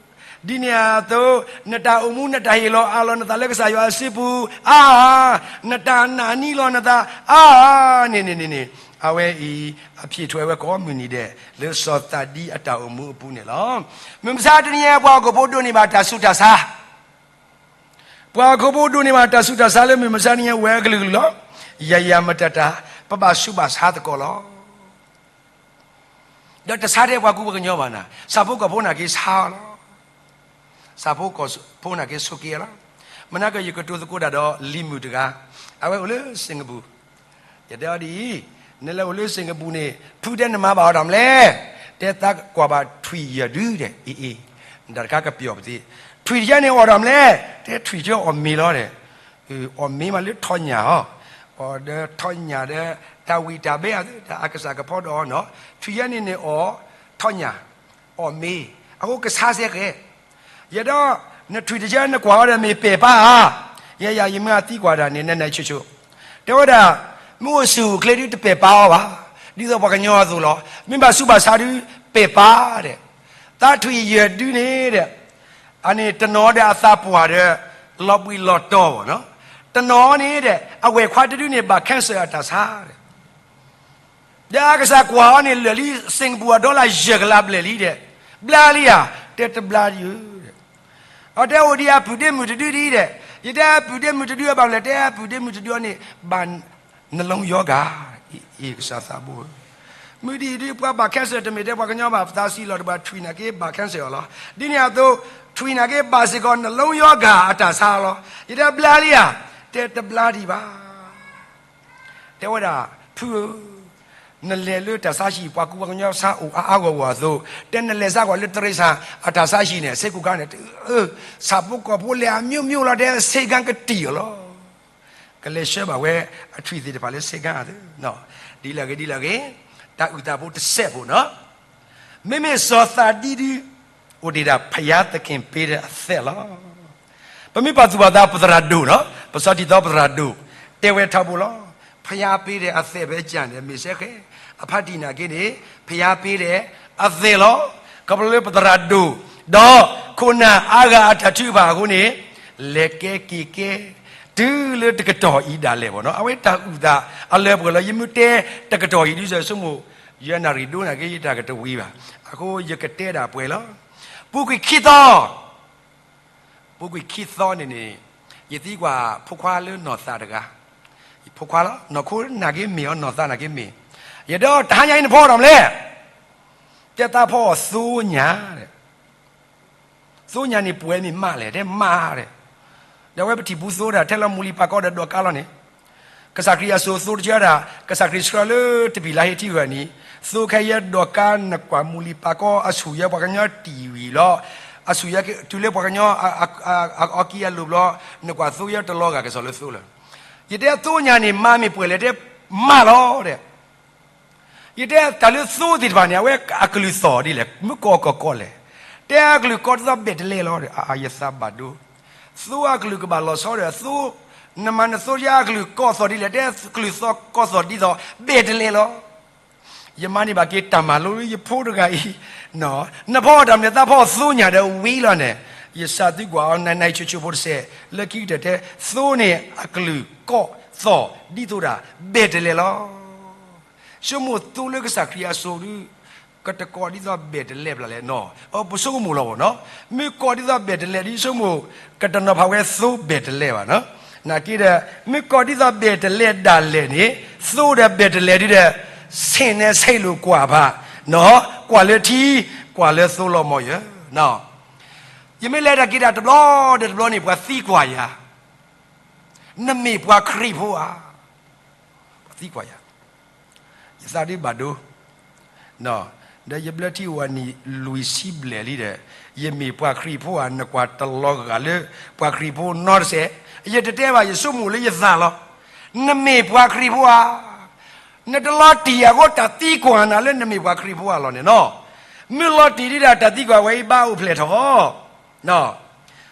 ဒ်န့ၣ်အသိး နတၢ်အိၣ်မူနတၢ်ဟ့ၣ်လီၤအးလီၤနသးလၢကစၢ်ယွၤအစုပူၤ အါ, နတၢ်နာ်န့ၢ်လီၤနသး အါ, န့ၣ်န့ၣ်န့ၣ်န့ၣ် အဝဲအံၤ အဖျိးထွဲဝဲကိးမုၢ်နံၤဒဲး လၢစီၤသးဒံအတၢ်အိၣ်မူအပူၤန့ၣ်လီၤ. မုၢ်မဆါတနံၤအံၤ ပှၤဟီၣ်ခိၣ်ဖိဒိးန့ၢ်ဘၣ်တၢ်ဆူးတၢ်ဆါ ပှၤဟီၣ်ခိၣ်ဖိဒိးန့ၢ်ဘၣ်တၢ်ဆူးတၢ်ဆါလၢမုၢ်မဆါတနံၤအံၤ ဝဲအကလုာ်ကလုာ်လီၤ. ယၤယၤမတၤတၢ် ပဘၣ်ဆူးဘၣ်ဆါသကိးလီၤ. ဒီးတဆါထဲပှၤကူပှၤကညီဘၣ်နၤ, ဆၣ်ဖိကီၢ်ဖိနာ်က့ဆါလီၤ. ဆၣ်ဖိကီၢ်ဖိနာ်က့ဆိးက့လီၤ. မနၤကယကတိၤသကိးတၢ်ဒီးလံၤမုၣ်တဂၤ, အဝဲအိၣ်လၢစ့ၣ်ကပူၤ ယတဲအီၤဒ်အံၤ, နလဲၤအိၣ်လၢစ့ၣ်ကပူၤန့ၣ် ဖုတဲနမၤဘၣ်အီၤတၢ်မလဲၣ်, တဲသးကွၢ်ဘၣ်ထွံၣ်ယဲၢ်ဒုဒီး အ့ၣ်အ့ၣ်, နတၢ်တခါကပျီၣ်ပသ့, ထွံၣ်တယဲန့ၣ်အီၣ်တၢ်မလဲၣ်, တဲထွံၣ်တယဲအီၣ်မ့ၤလီၤဒီး, အီၣ်မ့ၤမးလၢထီၣ်ညၣ်ဟီ, အီၣ်ဒီးထီၣ်ညၣ်ဒီး တၢ်ဝံၣ်တၢ်ဘဲအသု တၢ်အကစၢ်ကဖီဒီးအီၤနီၤ, ထွံၣ်ယဲန့ၣ်န့ၣ်အီၣ်ထီၣ်ညၣ်, အီၣ်မ့ၤ, အဃိကဆါစဲဃဲ, ယဲဒီး နထွံၣ်တယဲနကွၢ်အီၤဒီးမ့ၢ်ပဲာ်ပၢ်ဧါ, ယဲယၤယမ့ၢ်အသံကွၢ်တၢ်န့ၣ် နဲနဲဆိဆိ, တဲဝဲဒၣ်, မ့ၢ်အိၣ်ဆူၣ်အိၣ်ချ့ဒုတပဲာ်ပၢ်အီၤဘၣ်, ဒ်သိးပှၤကညီအသိးလီၤ, မ့ၢ်ဘၣ်ဆူးဘၣ်ဆါဒု ပဲာ်ပၢ်ဒီး, သးထွံၣ်ယဲၢ်ဒုန့ၣ်ဒီး, အန့ၣ်တနီၤဒီးအသးပှၢ်ဒီး လီၤဘှံးလီၤတီၤဘၣ်နီၤ, တနီၤန့ၣ်ဒီး အဝဲၢ်ခွါတဒုန့ၣ် ဘၣ် cancer အတၢ်ဆါဒီး ဒီးအကစၢ်ကွၢ်အီၤန့ၣ် လၢာ်လံ စ့ၣ်ကပူၤအ dollar ယဲၢ်ကလးဘျဲၣ်လံဒီး, ဘျါလံဧါ, တဲတဘျါဒံးဧၢဒီး, အတဲအိၣ်ဒံးအပုၢ်ဒ့မုၣ်တဒုဒံးဒီး, ယတဲပုၢ်ဒ့မုၣ်တဒုအဘၣ်လဲၣ်, တဲပုၢ်ဒ့မုၣ်တဒုအီၤန့ၣ် ဘၣ် နှလုံးရောဂါ, အ့ၣ် ကစၢ်သးဘိဧၢ, မုၢ်ဒ်အံၤဒုး ပှၤဘၣ် cancer တမ့ၢ်ထဲပှၤကညီဘၣ်, ပသးစံးလီၤတဘၣ် ထွံၣ်နာ်က့ဘၣ် cancer အီၤလီၤ. ဒ်န့ၣ်အသိး ထွံၣ်နာ်က့ဘၣ်စ့ၢ်ကီး နှလုံးရောဂါ အတၢ်ဆါလီၤ. ယတဲဘျါလံဧါ, တဲတဘျါဒံးဘၣ်. တဲဝဲဒၣ် ဖုဧၢ, နလဲၤလၢတၢ်ဆါဟံၣ် ပှၤကူပှၤကညီဆါအိၣ်အါအါဂီၢ်ဂီၢ်အသိး, တဲနလဲၤဆါကွၢ်လၢတရံးဆၣ် အတၢ်ဆါဟံၣ်န့ၣ် စ့ၢ်ကီးခါန့ၣ် ဆၣ်ဖိကီၢ်ဖိလဲၤအမျိုးမျိုးလီၤ, တဲ ဆေးခန်း ကတံၢ်အီၤလီၤ. ကလဲၤဆှၢဘၣ်ဝဲအထွံၣ်သ့ၣ်တဖၣ်လၢ ဆေးခန်း အသိး, ဒ်လဲၣ်ဂ့ၤဒ်လဲၣ်ဂ့ၤ, တၢ်အုၣ်သးဖိတစဲးဖိနီၤ, မ့မ့ၢ်စီၤသးဒံဒု အိၣ်ဒံးဒၣ် ဘုရားသခင်ပေးတဲ့အသက်လီၤ. ပမ့ၢ်ပာ်သူၣ်ပာ်သး ပသရၣ်ဒိၣ်နီၤ, ပစီထံသီပသရၣ်ဒိၣ် တဲဝဲထီဘိလီၤ. ဘုရားပေးတဲ့အသက်ပဲကျန်တယ်, မ့ၢ်စဲဃဲ, အဖါတံၢ်နာ်က့န့ၣ် ဘုရားပေးတဲ့အသက်လီၤ. ခီဖျိလၢပသရၣ်ဒိၣ်, ဒီးခိၣ်နၢ်အါဂၤအတၢ်ထုကဖၣ်အဃိန့ၣ် လဲၤကဲက့ၤကဲ တုၤလၢတကတီၢ်အံၤဒၣ်လဲာ်ဘၣ်နီၤ, အဝဲတၢ်အုၣ်သးအလၢပှဲၤလီၤ. ယမ့ၢ်တဲတကတီၢ်အံၤဒ်စဲး ဆိကမိၣ် ယနၣ်ရံၣ်ဒိၣ်နာ်က့ ယတၢ်ကတဝံၤဘၣ်. အဃိယကတဲဒၣ်ပှဲၤလီၤ. ပူၤကွံာ်ခံသီ, ပူၤကွံာ်ခံသီန့ၣ်န့ၣ်, ယသံကွၢ်ဖိခွါလၢနီၢ်သးတဂၤ, ဖိခွါလီၤ, နီၢ်ခိနာ်က့မ့ၢ်အီၤ နီၢ်သးနာ်က့မ့ၢ်, ယတဲအီၤ တဟါညါအံၤနဖီအီၤတၢ်မနုၤလဲၣ်, တဲသးဖီအီၤသိညၣ် သိညၣ်န့ၣ် ပှဲၤမ့ၢ်မးလဲၣ်, တဲမးဒီး, ဒီးအဝဲပထံၣ်ပူၤသိတၢ် ထဲလီၤမူလံပာ်ကီဒီးဒိးကါလီၤန့ၣ်, ကစၢ်ခရံာ်အစိၤသိတကၢဒၣ်, ကစၢ်ခရံာ်ဆှၢလၢတဘ့ၣ်လါဟ့ထံဂၢၢ်နံၤ, သိခဲယဲဒိးကါ နကွၢ်မူလံပာ်ကီအဆူၣ်ယဲ ပှၤကညီတံၢ်ဝံၤလီၤ, အဆူၣ်ယဲတုၤလၢပှၤကညီ အီကံအလိၤဘျီ, နကွၢ်သိယဲတလီၤဂာ်ကစီၣ်လၢသိလီၤ. ယတဲသိညၣ်န့ၣ် မးမ့ၢ်ပှဲၤလဲၣ်, တဲမးလီၤဒီး ယတဲတၢ်လၢသိသ့ၣ်တဖၣ်န့ၣ် အဝဲအကလုၢ်သီၣ်ဒ်လဲၣ်, မ့ၢ်ကီၢ်ကီၢ်ကီၢ်လဲၣ်, တဲအကလုၢ်ကီၢ်ဒ်သိးဘဲၣ်တလဲလီၤဒီး, အါ ယသးဘၣ်ဒိ, သိအကလုၢ်ကဘၣ်လီၤဆီဒီးသိ, နမၤနသိယဲအကလုၢ်ကီၢ်သီၣ်ဒ်လဲၣ်, တဲကလုၢ်သီၣ်ကီၢ်သီၣ်ဒ်သိး ဘဲၣ်တလဲလီၤ. ယမၤန့ၢ်ဘၣ်က့ၤတၢ်မၤလိလၢယဖိတဂၤအံၤ, နဖီအီၤတၢ်မနုၤလဲၣ်, သးဖီအီၤသိညၣ်ဒီးဝံၤလီၤန့ၣ်, ယစးသံကွၢ်အီၤ နနံၤဆူၣ်ဆူၣ်ဖိတစဲး, လၢခံကတၢၢ်တဲ, သိန့ၣ်အကလုၢ်ကီၢ်သီၣ်ဒ်သိးဒၣ် ဘဲၣ်တလဲလီၤ. ဆိကမိၣ်သိလၢကစၢ်ခရံာ်အစိၤဒုး, ကတကီၢ်ဒ်သိးဘဲၣ်တလဲပျၢ်လဲၣ်နီၤ, ပဆိကမိၣ်လီၤဘၣ်နီၤ, မ့ၢ်ကီၢ်ဒ်သိးဘဲၣ်တလဲဒ်ဆိကမိၣ်, ကတနီၤဖးဝဲသိဘဲၣ်တလဲဘၣ်နီၤ, နာ်က့ဒီး, မ့ၢ်ကီၢ်ဒ်သိးဘဲၣ်တလဲဒၣ်လဲာ်န့ၣ်, သိဒီးဘဲၣ်တလဲဒုးဒီး, ဆ့ၣ်နဲဆ့ၣ်လိာ်ကွၢ်ဖး, ကွၢ်လၢထံ, ကွၢ်လၢသိလီၤမၢ်ယၢ်, ယမ့ၢ်လဲၤတၢ်က့ၤတၢ်တဘျီဒီးတဘျီန့ၣ် ပှၤသံကွၢ်ယၤ, နမ့ၢ်ပှၤခရံာ်ဖိဧါ, ပှၤသံကွၢ်ယၤ ယသးဒုးဘၣ်ဒိ, ဒီးယဘျၢထံဝၤနံၣ်လွံၢ်ဆံဘျဲၣ်လံဒီး, ယမ့ၢ်ပှၤခရံာ်ဖိဧါ, နကွၢ်တလီၤဂာ်လၢ ပှၤခရံာ်ဖိနီတစဲး, ယတတဲဘၣ် ယဆိကမိၣ်လၢယသးလီၤ, နမ့ၢ်ပှၤခရံာ်ဖိဧါ, နတလီၤတံၢ်အဃိ တၢ်သံကွၢ်နၤလၢနမ့ၢ်ပှၤခရံာ်ဖိဧါလီၤန့ၣ်နီၤ, မုၢ်လီၤတံၢ်ဒံးဒၣ်တၢ်သံကွၢ်ဝဲအံၤဘၣ်အိၣ်ဖျဲၣ်ထီၣ်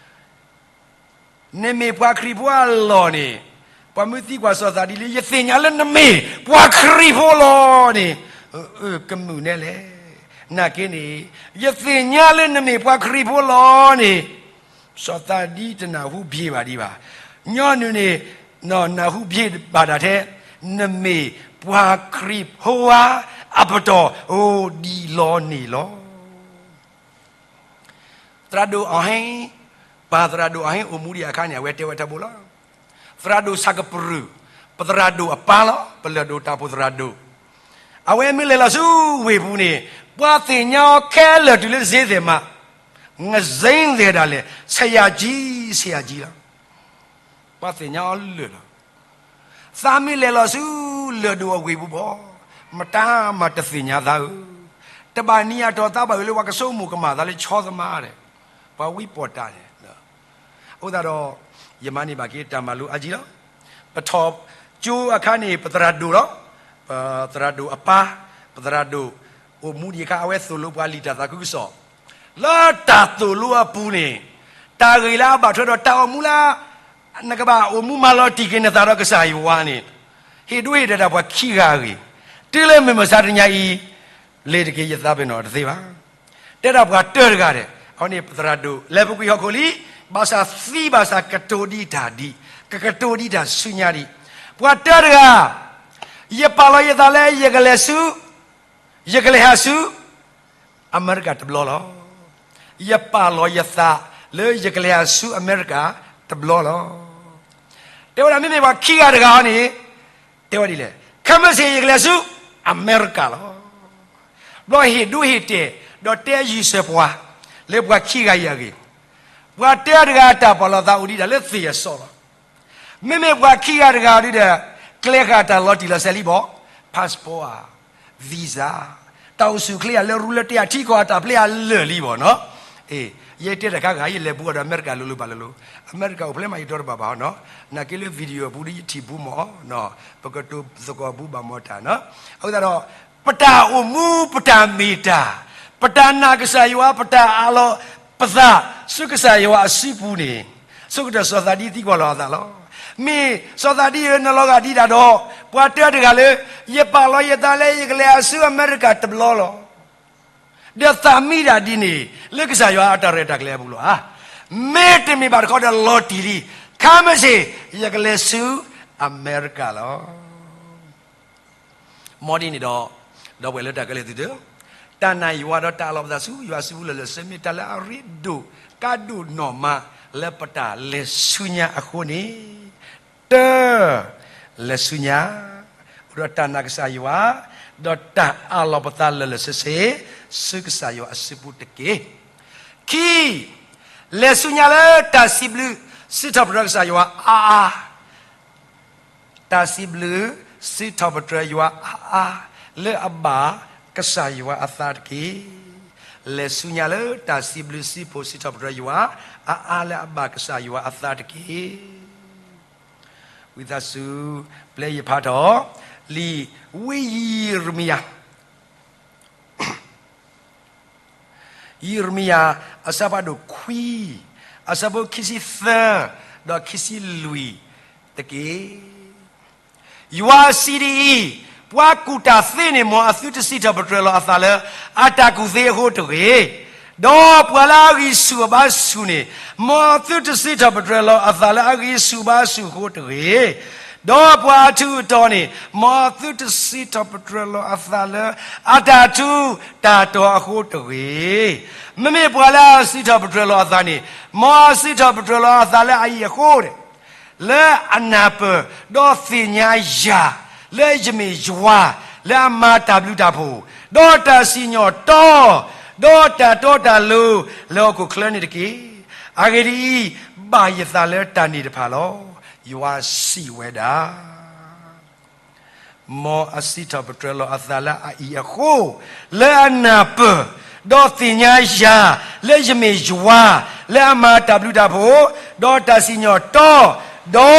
နမ့ၢ်ပှၤခရံာ်ဖိအလီၢ်န့ၣ်, ပှၤမ့ၢ်သံကွၢ်စီၤသးဒ်လံ ယသ့ၣ်ညါလၢနမ့ၢ်ပှၤခရံာ်ဖိလီၤန့ၣ်, ကမုာ်နဲလဲၣ်, နာ်က့န့ၣ်, ယသ့ၣ်ညါလၢနမ့ၢ်ပှၤခရံာ်ဖိလီၤန့ၣ်, စီၤသးဒ်တနၢ်ဟူဘၣ်ဒံးဘၣ်, ညီနုၢ်န့ၣ်, နၢ်ဟူဘၣ်ဒံးဘၣ်ဒၣ်ထဲ, နမ့ၢ်ပှၤခရံာ်ဖိဧါ, အပတီၢ်အိၣ်ဒံးလီၤန့ၣ်လီၤ. သရၣ်ဒိၣ်အီၣ်ဟ့ၣ်, ပှၤသရၣ်ဒိၣ်အီၣ်ဟ့ၣ်အိၣ်မူဒံးအခါန့ၣ် အဝဲတဲဝဲထီဘိလီၤ. သရၣ်ဒိၣ်ဆၣ်ကပြုၢ်, ပသရၣ်ဒိၣ်အပၢ်လီၤ, ပလၢၢ်ဒိၣ်တၢ်ဖိသရၣ်ဒိၣ်, အဝဲမ့ၢ်လဲၤလီၤဆူဝ့ၢ်ပူၤန့ၣ်, ပှၤသ့ၣ်ညါအီၤခဲလၢာ်တုၤလၢစ့သ့ၣ်မး, ငစ့သ့ၣ်ဒၣ်လဲာ်, ဆရာကြီး, ဆရာကြီးလီၤ. ပှၤသ့ၣ်ညါအီၤလၢာ်လီၤ. သးမ့ၢ်လဲၤလီၤဆူလၢၢ်ဒိၣ်အဝ့ၢ်ပူၤဘၣ်, မတၤမၤတသ့ၣ်ညါသးဧၢ, တဘၣ်နံၤအတီၤသးဘၣ်အၢၣ်လၢပှၤကဆိကမိၣ်ကမၣ်သးလၢဆီသမါဒီး, ပှၤဝံပီၣ်တၢ်န့ၣ်, အဃိသတးဒီး, ယမၤန့ၢ်ဘၣ်က့ၤတၢ်မၤလိအါကံလီၤ. ပထီၣ်ကၠိအခါန့ၣ် ပသရၣ်ဒိၣ်လီၤ. ပသရၣ်ဒိၣ်အပၢ်, ပသရၣ်ဒိၣ်အိၣ်မူဒံးအခါ အဝဲသိၣ်လိပှၤလံာ်တၢ်သးခုကစီၣ်, လၢတၢ်သိၣ်လိအပူၤန့ၣ်, တၢ်ဂ့ၢ်လၢအဘၣ်ထွဲဒီးတၢ်အိၣ်မူလၢ နကဘၣ်အိၣ်မူမၤလီၤတံၢ်က့ၤနသးဒီးကစၢ်ယွၤန့ၣ်, ဟ့ၣ်ဒိဟ့ၣ်ဒဲးတၢ်ပှၤခံဂၤအဂ့ၢ်, တုၤလၢမုၢ်မဆါတနံၤအံၤ, လ့ၤတက့ၤယသးပ့ၤနီၣ်တသ့ဘၣ်. တဲဒၣ်ပှၤတၢတဂၤဒီး, အဝဲန့ၣ်ပသရၣ်ဒိၣ် လဲၤပူၤကွံာ်ဟီၣ်ခိၣ်လံ, ဘၣ်ဆၣ်သံဘၣ်ဆၣ်ကတိၤဒံးတၢ်ဒံး, ကကတိၤဒံးတၢ်ဆူညါဒံး, ပှၤတၢတဂၤ, ယပာ်လီၤယသးလၢယကလဲၤဆူ ယကလဲၤဟးဆူ အမဲရကၤတဘျီလီၤ. ယပာ်လီၤယသးလၢယကလဲၤဟးဆူအမဲရကၤတဘျီလီၤ. တဲဝဲဒၣ် မ့မ့ၢ်ပှၤခံဂၤတဂၤန့ၣ်, တဲဝဲဒ်လဲၣ်, ခဲမုၢ်ဆ့ၣ်ယကလဲၤဆူအမဲရကၤလီၤ. ဘျီဟ့ၣ်ဒိဟ့ၣ်တဲာ်, ဒီးတဲယံာ်စၢၤပှၤ, လၢပှၤခံဂၤအံၤအဂ့ၢ်, ပှၤတဂၤတၢ်ပာ်လီၤသးအိၣ်ဒံးဒၣ်လၢသ့ၣ်အစီလီၤ. မ့မ့ၢ်ပှၤခံဂၤတဂၤဒုဒီး, ကျဲဃာ်တၢ်လီၤတံၢ်လီၤဆဲးလံဘၣ်, passport ဧါ, visa, တၢ်အိၣ်ဆူၣ်အိၣ်ချ့ဧါ လၢရူလၢတ့ဧါ ထံကီၢ်အတၢ်ပျဲအလၢာ်လံဘၣ်နီၤ. အ့ ယတဲတၢ်ခါဂၤ ယလဲၤဘူးအီၤဒီးအမဲရကၤလိၤလိၤဘၣ်လိၤလိၤ, အမဲရကၤအိၣ်ဖျဲၣ်မးယတီတဘၣ်ဘၣ်နီၤ, နာ်က့လၢ video အပူၤဒီးယထံၣ်ဘူးမး, ပကတိၤသကိးဘူးဘၣ်မးတၢ်နီၤ. အဃိသတးဒီး, ပတၢ်အိၣ်မူ ပတၢ်မ့ၢ်တၢ်, ပတၢ်နာ်ကစၢ်ယွၤ ပတၢ်အးလီၤပသး ဆူကစၢ်ယွၤအစုပူၤန့ၣ်, ဆိကတၢၢ်စီၤသးဒံသံကွၢ်လီၤအသးလီၤ. မ့ၢ်စီၤသးဒံဧၢ နလီၤဂာ်ဒံးဒၣ်ဒီး ပှၤတဂၤလၢ ယပာ်လီၤယသးလၢယကလဲၤအဆူအမဲရကၤတဘျီလီၤ. ဒီးသးမံဒၣ်ဒ်န့ၣ် လၢကစၢ်ယွၤအတၢ်ရဲၣ်တၢ်ကျဲၤအပူၤလီၤဧါ. မ့တမ့ၢ်ဘၣ်တခီဒီးလီၤတံၢ်လံ, ခဲမုၢ်ဆ့ၣ် ယကလဲၤဆူအမဲရကၤလီၤ. မ်ဒ်န့ၣ်ဒီး, ဒီပုၢ်ဝဲၢ်လၢတၢ်ခဲလၢာ်သ့ၣ်ဧၢ, တၢ်နာ်ယွၤဒီးတၢ်အးလီၤပသးဆူယွၤစုပူၤလၢာ်လၢာ်ဆ့ဆ့ မ့ၢ်တၢ်လၢအရ့ဒိၣ်ကါဒိၣ်နီၢ်မး လၢပတၢ်လဲၤဆူညါအဃိန့ၣ်, တၢ, လဲၤဆူညါ, အိၣ်ဒီးတၢ်နာ်ကစၢ်ယွၤ, ဒီးတၢ်အးလီၤပသးလၢာ်လၢာ်ဆ့ဆ့ ဆူကစၢ်ယွၤအစုပူၤတက့ၢ်. ခံ, လဲၤဆူညါလၢတၢ်စံးဘျုးစံးထီၣ်ပတြၢၤကစၢ်ယွၤအါအါ, တၢ်စံးဘျုးစံးထီၣ်ပတြၢၤယွၤအါအါ လၢအဘၣ်ကစၢ်ယွၤအသးတက့ၢ်. လဲၤဆူညါလၢတၢ်စံးဘျုးစံးဖှိၣ်စံးထီၣ်ပတြၢၤယွၤအါအါ လၢအဘၣ်ကစၢ်ယွၤအသးတက့ၢ်. ဝံသးစူၤ ပျဲယဖးထီၣ် လံာ်ဝံယံးရမံယၤ ယံးရမံယၤ အဆၢဖးဒိၣ်ခွံ, အဆၢဖိခံဆံသၢ ဒီးခံဆံလွံၢ်တက့ၢ်. ယွၤစံးဒ်အံၤ, ပှၤကူၣ်တၢ်သ့န့ၣ် မ်အသုတစံးထီၣ်ပတြၢၤလီၤအသးလၢ အတၢ်ကူၣ်သ့အဃိတဂ့ၤ, ဒီးပှၤလၢအဂံၢ်ဆူၣ်အဘါဆူၣ်န့ၣ် မ်အသုတစံးထီၣ်ပတြၢၤလီၤအသးလၢအဂံၢ်ဆူၣ်အဘါဆူၣ်အဃိတဂ့ၤ, ဒီးပှၤအထူးအတီၤန့ၣ် မ်အသုတစံးထီၣ်ပတြၢၤလီၤအသးလၢ အတၢ်ထူးတၢ်တီၤအဃိတဂ့ၤ. မ့မ့ၢ်ပှၤလၢအစံးထီၣ်ပတြၢၤလီၤအသးန့ၣ် မ်အစံးထီၣ်ပတြၢၤလီၤအသးလၢအအံၤအဃိန့ၣ်, လၢအနၢ်ပၢၢ် ဒီးသ့ၣ်ညါယၤ လၢယမ့ၢ်ယွၤ လၢအမၤတၢ်ဘျုးတၢ်ဖှိၣ်, ဒီးတၢ်စံၣ်ညီၣ်တီ, ဒီးတၢ်တီတၢ်လိၤလၢဟီၣ်ခိၣ်ချၢန့ၣ်တက့ၢ်. အဂ့ၢ်ဒ်အံၤ, ဘၣ်ယသးလၢတၢ်န့ၣ်တဖၣ်လီၤ. ယွၤစံးဝဲဒၣ် မ်အစံးထီၣ်ပတြၢၤလီၤအသးလၢအအံၤအဃိ, လၢအနၢ်ပၢၢ်, ဒီးသ့ၣ်ညါယၤ, လၢယမ့ၢ်ယွၤ, လၢအမၤတၢ်ဘျုးတၢ်ဖှိၣ်, ဒီးတၢ်စံၣ်ညီၣ်တီ, ဒီး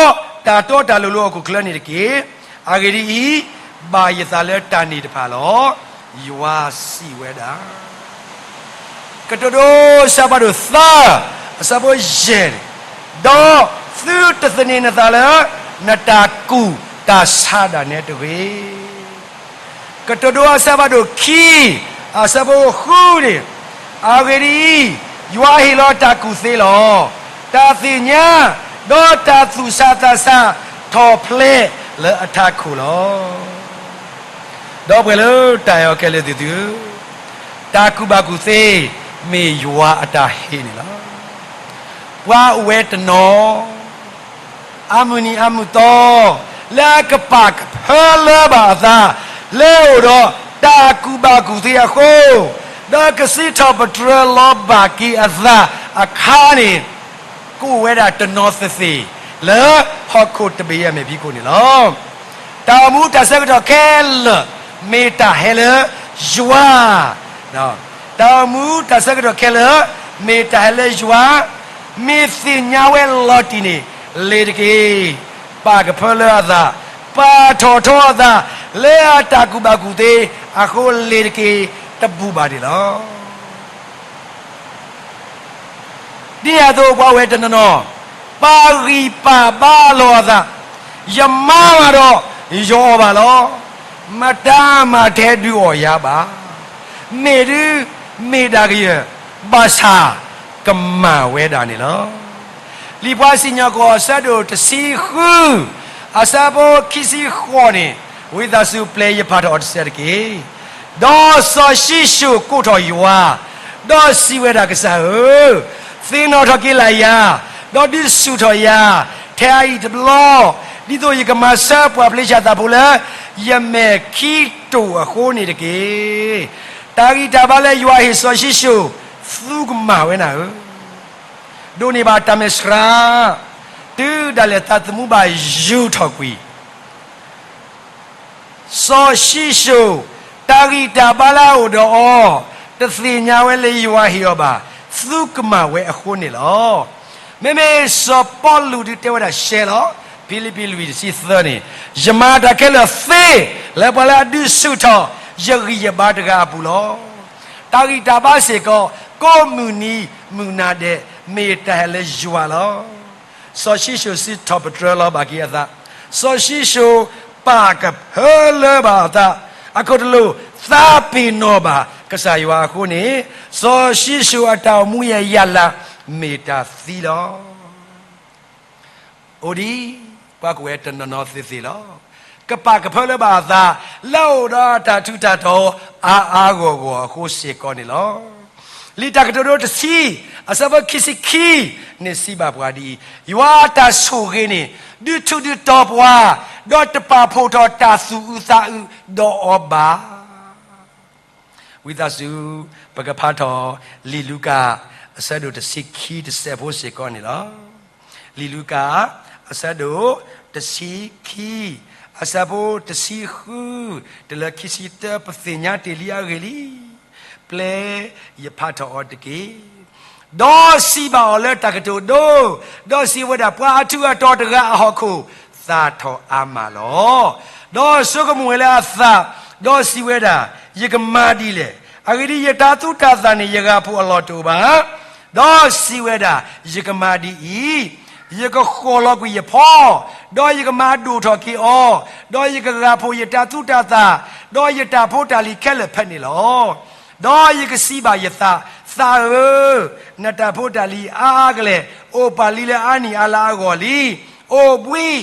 တၢ်တီတၢ်လိၤလၢဟီၣ်ခိၣ်ချၢန့ၣ်တက့ၢ်. အဂ့ၢ်ဒ်အံၤ, ဘၣ်ယသးလၢတၢ်န့ၣ်တဖၣ်လီၤ. ယွၤစံးဝဲဒၣ် ကတိၤဒိ ဆၢဖးဒိၣ်သၢ, အဆၢဖိယဲၢ်န့ၣ်, ဒီးသုတသန့ၤနသးလၢ နတၢ်ကူၣ်တၢ်ဆးဒၣ်နဲတဂ့ၤ. ကတိၤဒိ အဆၢဖးဒိၣ်ခံ, အဆၢဖိဃုန့ၣ်, အဂ့ၢ်ဒ်အံၤ, ယွၤဟ့ၣ်လီၤတၢ်ကူၣ်သ့လီၤ. တၢ်သ့ၣ်ညါ, ဒီးတၢ်သူၣ်ဆးသးဆးထီၣ်ဖျဲးလၢအထးခိၣ်လီၤ. ဒီပုၢ်ဝဲၢ်လၢတၢ်အဲၣ်ခဲလၢာ်သ့ၣ်သုဧၢ, တၢ်ကူၣ်ဘၣ်ကူၣ်သ့ မ့ၢ်ယွၤအတၢ်ဟ့ၣ်န့ၣ်လီၤ. ပှၤအိၣ်ဝဲတနီၤ အမုၢ်နံၤအမုၢ်သီ လၢအကပာ်ကဖၢလၢဘၣ်အသး လၢအအိၣ်ဒီးတၢ်ကူၣ်ဘၣ်ကူၣ်သ့အဃိ, ဒီးကစံးထီၣ်ပတြၢၤလီၤဘၣ်က့ၤအသးအခါန့ၣ်, ကအိၣ်ဝဲဒၣ်တနီၤသ့ၣ်သ့ၣ် လၢဟီၣ်ခိၣ်တဘ့ၣ်အမဲာ်ဖံးခိၣ်န့ၣ်လီၤ. တၢ်အိၣ်မူတၢ်ဆၢကတီၢ်ခဲလၢာ် မ့ၢ်တၢ်ဟဲလၢယွၤ တၢ်အိၣ်မူတၢ်ဆၢကတီၢ်ခဲလၢာ် မ့ၢ်တၢ်ဟဲလၢယွၤ, မ့ၢ်သ့ၣ်ညါဝဲလီၤတံၢ်န့ၣ် လ့ၤတက့ၢ်. ပာ်ကဖၢလၢအသး, ပာ်ထီၣ်ထီအသး လၢအတၢ်ကူၣ်ဘၣ်ကူၣ်သ့အဃိ လ့ၤတက့ၢ် တဘူၣ်ဘၣ်န့ၣ်လီၤ. ဒ်န့ၣ်အသိး ပှၤအိၣ်ဝဲတနီၤနီၤ ပာ်ဂံၢ်ပာ်ဘါလီၤအသး, ယမါဘၣ်ဒီး ယအီၣ်ဘၣ်လီၤ. မတၤမၤတဟဲဒုးအီၣ်ယၤဘၣ်. မ့ၢ်ဒုး မ့ၢ်ဒၣ်ကယၢၢ် ဘၣ်ဆၣ်ကမၣ်ဝဲဒၣ်န့ၣ်လီၤ. လံာ်ပှၤစံၣ်ညီၣ်ကွီၢ် အဆၢဒိၣ်တဆံဃု, အဆၢဖိခံဆံဃိးန့ၣ်, ဝံသးစူၤပျဲယဖးထီၣ်အီၤတစဲးတက့ၢ်. ဒီးစီၤၡံၣ်ၡိၣ်ကိးထီၣ်ယွၤ, ဒီးစံးဝဲဒၣ်, ကစၢ်ဧၢ, သ့ၣ်နီၣ်ထီၣ်က့ၤလၢ်ယၤ, ဒီးဒုးဆူၣ်ထီၣ်ယၤ, ယကဟဲအံၤတဘျီ, ဒ်သိးယကမၤဆၢပှၤဖလ့ၡသးဖိလၢ ယမဲာ်ခံတိာ်အဃိန့ၣ်တက့ၢ်. တၢ်ဂံၢ်တၢ်ဘါလၢယွၤဟ့ၣ်စီၤၡံၣ်စိၣ် သူကမၣ်ဝဲနၤဧၢ, ဒိးန့ၢ်ဘၣ်တၢ်မဲာ်ဆှး, တုၤဒၣ်လဲာ်သးသမူဘၣ်ယူာ်ထီၣ်ကွံာ် စီၤၡံၣ်စိၣ် တၢ်ဂံၢ်တၢ်ဘါလၢအအိၣ်ဒီးအီၤ တသ့ၣ်ညါဝဲလၢယွၤဟ့ၣ်အီၤဘၣ်, သူကမၣ်ဝဲအဃိန့ၣ်လီၤ. မ့မ့ၢ်စီၤပီလူးဒုးတဲဝဲဒၣ်ရှဲလီၤ, ဖံလံးပံးလွံၢ်တဆံသၢန့ၣ်, ယမၤတၢ်ခဲလၢာ်သ့ လၢပှၤလၢအဒုးဆူၣ်ထီၣ် ယဂံၢ်ယဘါတဂၤအပူၤလီၤ. တၢ်ဂံၢ်တၢ်ဘါစ့ၢ်ကီး ကိးမုၢ်နံၤမုၢ်နၤဒဲး မ့ၢ်တၢ်ဟဲလၢယွၤလီၤ. စီၤၡံၣ်စိၣ်စံးထီၣ်ပတြၢၤလီၤဘၣ်က့ၤအသး, စီၤၡံၣ်စိၣ်ပာ်ကဖၢလၢဘၣ်အသး, အခိၣ်တလိာ်သးပ့ၤနီၣ်ဘၣ်ကစၢ်ယွၤအဃိန့ၣ်, စီၤၡံၣ်စိၣ်အတၢ်အိၣ်မူအံၤအရလဒ် မ့ၢ်တၢ်သံလီၤ. အိၣ်ဒံး ပှၤကွဲးတနီၤနီၤသ့ၣ်သ့ၣ်လီၤ. ကပာ်ကဖၢလၢဘၣ်အသး လၢအအိၣ်ဒီးတၢ်ထူးတၢ်တီၤအါအါဂီၢ်ဂီၢ်အဃိစ့ၢ်ကီးန့ၣ်လီၤ. လံာ်တၢ်ကတိၤဒိတဆံ အဆၢဖိခံဆံခံန့ၣ်စံးဘၣ်ပှၤဒ်အံၤ, ယွၤအတၢ်ဆိၣ်ဂ့ၤန့ၣ် ဒုးထူးဒုးတီၤပှၤ, ဒီးတပာ်ဖှိၣ်ထီၣ်တၢ်သူၣ်အုးသးအုးဒီးအီၤဘၣ်. ဝံသးစူၤ ပကဖးထီၣ် လံာ်လူၤကၣ် အဆၢဒိၣ်တဆံခံတစဲးဖိစ့ၢ်ကီးန့ၣ်လီၤ. လံာ်လူၤကၣ် အဆၢဒိၣ်တဆံခံ အဆၢဖိတဆံဃု တုၤလၢခံဆံတၢ ပသ့ၣ်ညါတ့ၢ်လံအဂ့ၢ်လံ. ပျဲယဖးထီၣ်အီၤတက့ၢ်. ဒီးစံးဘၣ်အီၤလၢတၢ်ကတိၤဒိ, ဒီးစံးဝဲဒၣ်, ပှၤအထူးအတီၤတဂၤအဟီၣ်ခိၣ် သၣ်ထီၣ်အါမးလီၤ. ဒီးဆိကမိၣ်ဝဲလၢအသး, ဒီးစံးဝဲဒၣ်, ယကမၤဒ်လဲၣ်. အဂ့ၢ်ဒ်အံၤ, ယတၤသူတၤသၣ်န့ၣ် ယဂၤဖိအလီၢ်တအိၣ်ဘၣ်. ဒီးစံးဝဲဒၣ်, ယကမၤဒ်အံၤ, ယကဃီၣ်လီၤကွံာ်ယဖီ, ဒီးယကမၤဒိၣ်ထီၣ်က့ၤအီၤ, ဒီးယကဂၢ်ဖှိၣ်ယတၤသူတၤသၣ်, ဒီးယတၢ်ဖိတၢ်လံၤခဲလၢာ်ဖဲန့ၣ်လီၤ. ဒီးယကစံးဘၣ်ယသး, သးဧၢ, နတၢ်ဖိတၢ်လံၤအါအါကလဲာ် အိၣ်ပာ်လံလၢအါနံၣ်အါလါအဂီၢ်လံ. အိၣ်ဘှံး, ဒီး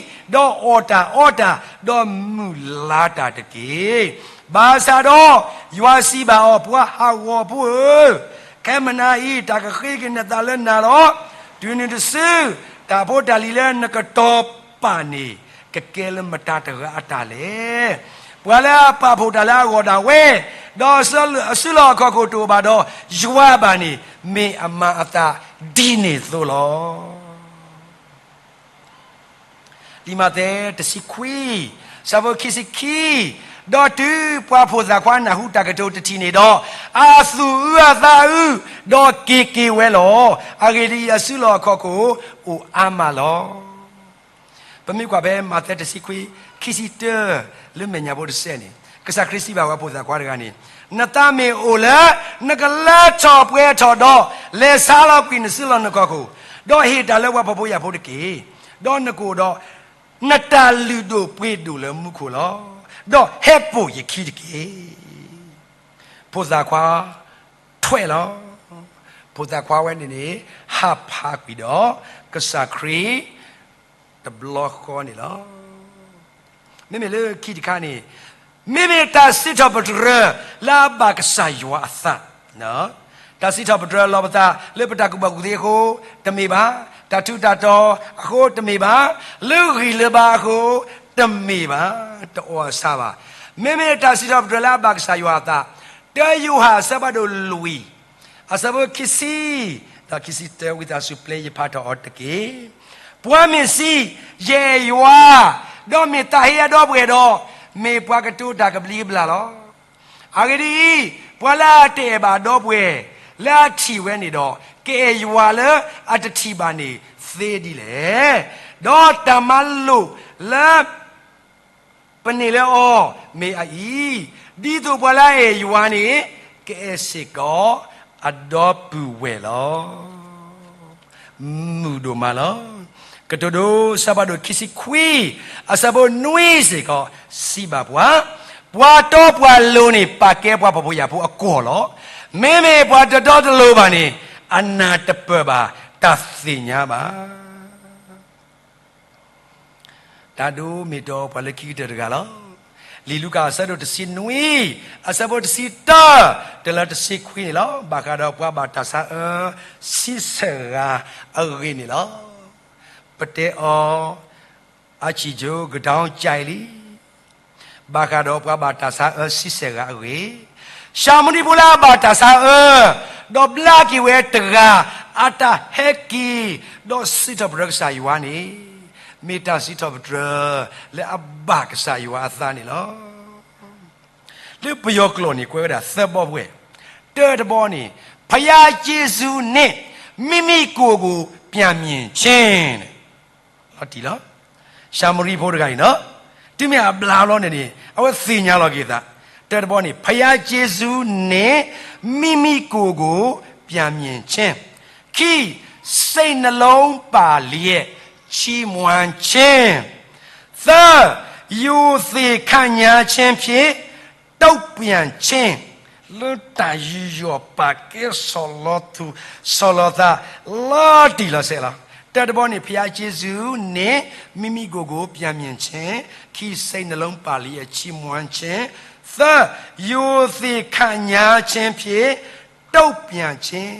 အီၣ်တၢ်အီတၢ်, ဒီးမုာ်လၤတၢ်တက့ၢ်. ဘၣ်ဆၣ်ဒီးယွၤစံးဘၣ်အီၤ, ပှၤဟးဂီၤဖိဧၢ, ခဲမုၢ်နၤအံၤ တၢ်ကဃ့က့ၤနသးလၢနၤလီၤ. တုၤနုၤတစု, တၢ်ဖိတၢ်လံၤလၢနကတီၤပာ်န့ၣ် ကကဲလၢမတၤတဂၤအတၢ်လဲၣ်. ပှၤလၢအပာ်ဖှိၣ်တၢ်လၢအဂီၢ်ဒၣ်ဝဲ, ဒီးအစုလီၢ်အခီၣ်ခိၣ်တအိၣ်ဘၣ်ဒီး ယွၤဘၣ်န့ၣ် မ့ၢ်အမၤအသးဒ်န့ၣ်အသိးလီၤ. လံာ်မးသဲတဆံခွံ, ဆၢဖိခံဆံခံ, ဒီးတုၤပှၤဖိသၣ်ခွါနၢ်ဟူတၢ်ကတိၤတထံၣ်န့ၣ်ဒီး, အသူၣ်အုးအသးအုး, ဒီးက့ၤက့ၤဝဲလီၤ. အဂ့ၢ်ဒ်အံၤ, အစုလီၢ်အခီၣ်ခိၣ်အိၣ်အါမးလီၤ. ပမ့ၢ်ကွၢ်ဖဲမးသဲတဆံခွံ, ခံဆံတၢ, လၢမဲာ်ညါဖိတစဲးန့ၣ်, ကစၢ်ခရံာ်စံးဘၣ်ဝဲဖိသၣ်ခွါတဂၤန့ၣ်, နသးမ့ၢ်အိၣ်လၢ နကလၢထီၣ်ပှဲၤထီၣ်ဒီး လဲၤဆါလီၤကွံာ်နစုလီၢ်နခီၣ်ခိၣ်, ဒီးဟ့ၣ်တၢ်လၢပှၤဖှီၣ်ဖိယာ်ဖိတက့ၢ်. ဒီးနကအိၣ်ဒီး နတၢ်လုၢ်ဒိၣ်ပှ့ၤဒိၣ်လၢမူခိၣ်လီၤ. ဒီးဟဲပိာ်ယခံတက့ၢ်. ဖိသၣ်ခွါထွဲလီၤ. ဖိသၣ်ခွါဝဲန့ၣ်န့ၣ် ဟးဖးကွံာ်ဒီး ကစၢ်ခရံာ် တဘျီဃီန့ၣ်လီၤ. မ့မ့ၢ်လၢခံတခါန့ၣ်, မ့မ့ၢ်တၢ်စံးထီၣ်ပတြၢၤလၢအဘၣ်ကစၢ်ယွၤအသး, တၢ်စံးထီၣ်ပတြၢၤလီၤပသးလၢပတၢ်ကူၣ်ဘၣ်ကူၣ်သ့အဃိ, တမ့ၢ်ဘၣ်, တၢ်ထူးတၢ်တီၤအဃိတမ့ၢ်ဘၣ်, လၢဂံၢ်လၢဘါအဃိတမ့ၢ်ဘၣ်, တအီၣ်အဆၣ်ဘၣ်. မ့မ့ၢ်တၢ်စံးထီၣ်ပတြၢၤလၢအဘၣ်ကစၢ်ယွၤအသး, တၢယိၤဟၣ်အဆၢဖးဒိၣ်လွံၢ်, အဆၢဖိခံဆံ, ဒီးခံဆံတၢ ဝံသးစူၤပျဲယဖးထီၣ်အီၤတက့ၢ်. ပှၤမ့ၢ်စံး, ယအဲၣ်ယွၤ, ဒီးမ့ၢ်သးဟ့အဒီပုၢ်ဝဲၢ်ဒီး, မ့ၢ်ပှၤကတိၤတၢ်ကဘျံးကဘျၣ်လီၤ. အဂ့ၢ်ဒ်အံၤ, ပှၤလၢအတအဲၣ်ဘၣ်အဒီပုၢ်ဝဲၢ်, လၢအထံၣ်ဝဲန့ၣ်ဒီး, ကအဲၣ်ယွၤလၢအတထံၣ်ဘၣ်န့ၣ်သ့ဒ်လဲၣ်. ဒီးတၢ်မၤလိာ်လၢ ပန့ၢ်လၢအီၤမ့ၢ်အအံၤ, ဒ်သိးပှၤလၢအအဲၣ်ယွၤန့ၣ် ကအဲၣ်စ့ၢ်ကီးအဒီပုၢ်ဝဲၢ်လီၤ. မုာ်ဒိၣ်မးလီၤ. ကတိၤဒိ ဆၢဖးဒိၣ်ခံဆံခွံ, အဆၢဖိနွံစ့ၢ်ကီး စံးဘၣ်ပှၤ, ပှၤတီပှၤလိၤန့ၣ် ပာ်ကဲပှၤဖှီၣ်ဖိယာ်ဖိအကွီၢ်လီၤ. မ့မ့ၢ်ပှၤတတီတလိၤဘၣ်န့ၣ် အနၢ်တပၢၢ်ဘၣ် တၢ်သ့ၣ်ညါဘၣ်. တၢ်ဒိမ့ၢ်တီပှၤလၢခံကတၢၢ်တဂၤလီၤ. လံာ်လူၤကၣ်အဆၢဒိၣ်တဆံနွံ, အဆၢဖိတဆံတၢ, တုၤလၢတဆံခွံန့ၣ်လီၤ. ဘၣ်ဃးဒီးပှၤဘၣ်တၢ်ဆါအၢဆံဆဲၣ်ဂၤအဂ့ၢ်န့ၣ်လီၤ. ပတဲအီၤ အဆံၣ်ကၠိကဒီကၠဲးလံ, ဘၣ်ဃးဒီးပှၤဘၣ်တၢ်ဆါအၢဆံဆဲၣ်ဂၤအဂ့ၢ်, ၡၤမရံဖိလၢအဘၣ်တၢ်ဆါအၢ, ဒီးဘျါက့ၤဝဲတဂၤ, အတၢ်ဟဲက့ၤ, ဒီးစံးထီၣ်ပတြၢၤကစၢ်ယွၤန့ၣ်, မ့ၢ်တၢ်စံးထီၣ်ပတြၢၤလၢအဘၣ်ကစၢ်ယွၤအသးန့ၣ်လီၤ. လၢပယီၤကျိာ်န့ၣ် ကွဲးဝဲဒၣ်သၢဘီပှဲၤ, တၢတဘီန့ၣ်, ဘုရားကျေးဇူးနှင့် မိမိကိုယ်ကို ပြန်မြင်ခြင်း, လီၤတံၢ်လီၤ. ၡၤမရံဖိတဂၤအံၤနီၤ, တုၤမ့ၢ်အဘျါဘျီန့ၣ်န့ၣ် အဝဲသ့ၣ်ညါလီၤက့ၤအသး, တၢတဘီန့ၣ် ဘုရားကျေးဇူးနှင့် မိမိကိုယ်ကို ပြန်မြင်ခြင်း, ခံ, စိတ်နှလုံးပျော်လျက် ချီးမွမ်းခြင်း, သၢ, ရိုသေခံစားခြင်းဖြင့် တုံ့ပြန်ခြင်း, လၢတၢ်ယူးယီၣ်ပာ်ကဲ ဆီၣ်လီၤသူၣ် ဆီၣ်လီၤသး လီၤတံၢ်လီၤဆဲးလီၤ. တၢတဘီန့ၣ် ဘုရားကျေးဇူးနှင့် မိမိကိုယ်ကို ပြန်မြင်ခြင်း, ခံ, စိတ်နှလုံးပျော်လျက် ချီးမွမ်းခြင်း, သၢ, ရိုသေခံစားခြင်းဖြင့် တုံ့ပြန်ခြင်း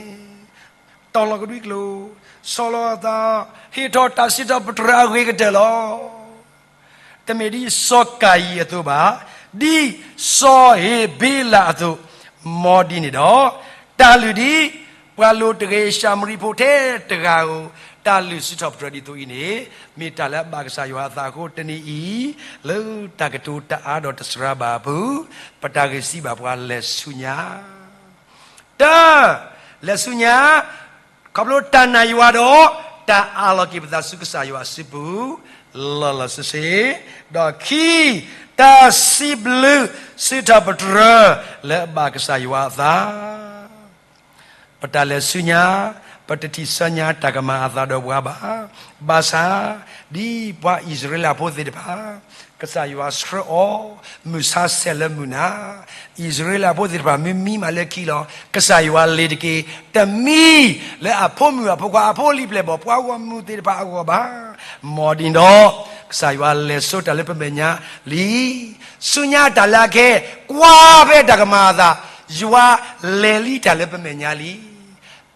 တီလီၤကဒွံကျိၤ, ဆီၣ်လီၤသး, ဟ့ၣ်ထီၣ်တၢ်စံးထီၣ်ပတြၢၤအဂ့ၤကတၢၢ်လီၤ. တမ့ၢ်ဒ်စီၤကၤယံၣ်အသိးဘၣ်, ဒ်စီၤဧ့ၤဘ့လးအသိး, မ်ဒ်န့ၣ်ဒီး, တၢ်လုၢ်ဒ်ပှၤလိၤတဂ့ၤ ၡၤမရံဖိထဲတဂၤဧိၤ, တၢ်လုၢ်စံးထီၣ်ပတြၢၤဒ်သိးအံၤန့ၣ်, မ့ၢ်တၢ်လၢအဘၣ်ကစၢ်ယွၤအသးအဃိ တနံၤအံၤ, လၢတၢ်ကတိၤတအါဒီးတစှၤဘၣ်အပူၤ, ပတၢ်ဂ့ၢ်စံးဘၣ်ပှၤလဲၤဆူညါ တၢ်, လဲၤဆူညါ, ခီဖျိတၢ်နာ်ယွၤဒီး တၢ်အးလီၤက့ၤပသးဆူကစၢ်ယွၤအစုပူၤ လီၤလီၤဆ့ဆ့, ဒီးခံ, တၢ်စံးဘျုးစံးထီၣ်ပတြၢၤလၢအဘၣ်ကစၢ်ယွၤအသး ပတၢ်လဲၤဆူညါ, ပတထံၣ်ဆၢညါတၢ်ကမၤအသးဒီးပှၤဘၣ်. ဘၣ်ဆၣ်, ဒ်ပှၤအံၣ်စရ့လးဖိသ့ၣ်တဖၣ်, ကစၢ်ယွၤဆှၢအီၤ, မုၢ်ဆါဆဲးလၢမုၢ်နၤ, အံၣ်စရ့လးဖိသ့ၣ်တဖၣ်မ့ၢ်မံမးလၢခံလီၤ. ကစၢ်ယွၤလဲၤတက့ၢ်, တမံလၢအဖိမုၣ်အဖိခွါအဖိလံၤပျဲၢ်ဘီၣ် ပှၤဂီၢ်မုၢ်သ့ၣ်တဖၣ်အဂီၢ်ဘၣ်. မ်ဒ်န့ၣ်ဒီး, ကစၢ်ယွၤလဲၤစိတၢ်လၢပမဲာ်ညါလံ. ဆူညါတၢ်လၢအခဲ, ကွၢ်ဖဲတၢ်ကမၤအသး, ယွၤလဲၤလံတၢ်လၢပမဲာ်ညါလံ.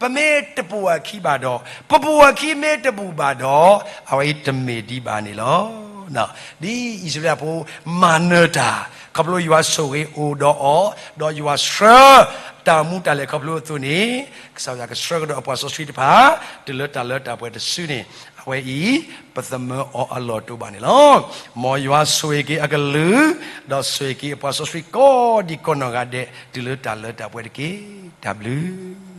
ပမ့ၢ်တပိာ်အခံဘၣ်ဒီး, ပပိာ်အခံမ့ၢ်တဘူၣ်ဘၣ်ဒီး, အဝဲအံၤတမ့ၢ်ဒံးဘၣ်န့ၣ်လီၤ. ဒ်အံၣ်စရ့လးဖိမၤနၢၤတၢ်, ခီဖျိယွၤဆိၣ်ဂ့ၤအိၣ်ဒီးအီၤ, ဒီးယွၤဆှၢတၢ်မူတၢ်လဲၤခီဖျိအသိးန့ၣ်, ကစၢ်ယွၤကဆှၢကဒီးအပှၤစီဆှံတဖၣ်, တုၤလၢတၢ်လၢတၢ်ပှဲၤတစုန့ၣ်, အဝဲအံၤ, ပသမၢအီၤအလီၢ်တအိၣ်ဘၣ်န့ၣ်လီၤ. မ်ယွၤဆိၣ်ဂ့ၤက့ၤအကလုၢ်, ဒီးဆိၣ်ဂ့ၤက့ၤအပှၤစီဆှံကိးဒံးကိးနီၢ်ဂၤဒဲး, တုၤလၢတၢ်လၢတၢ်ပှဲၤတက့ၢ်. တၢ်ဘျုး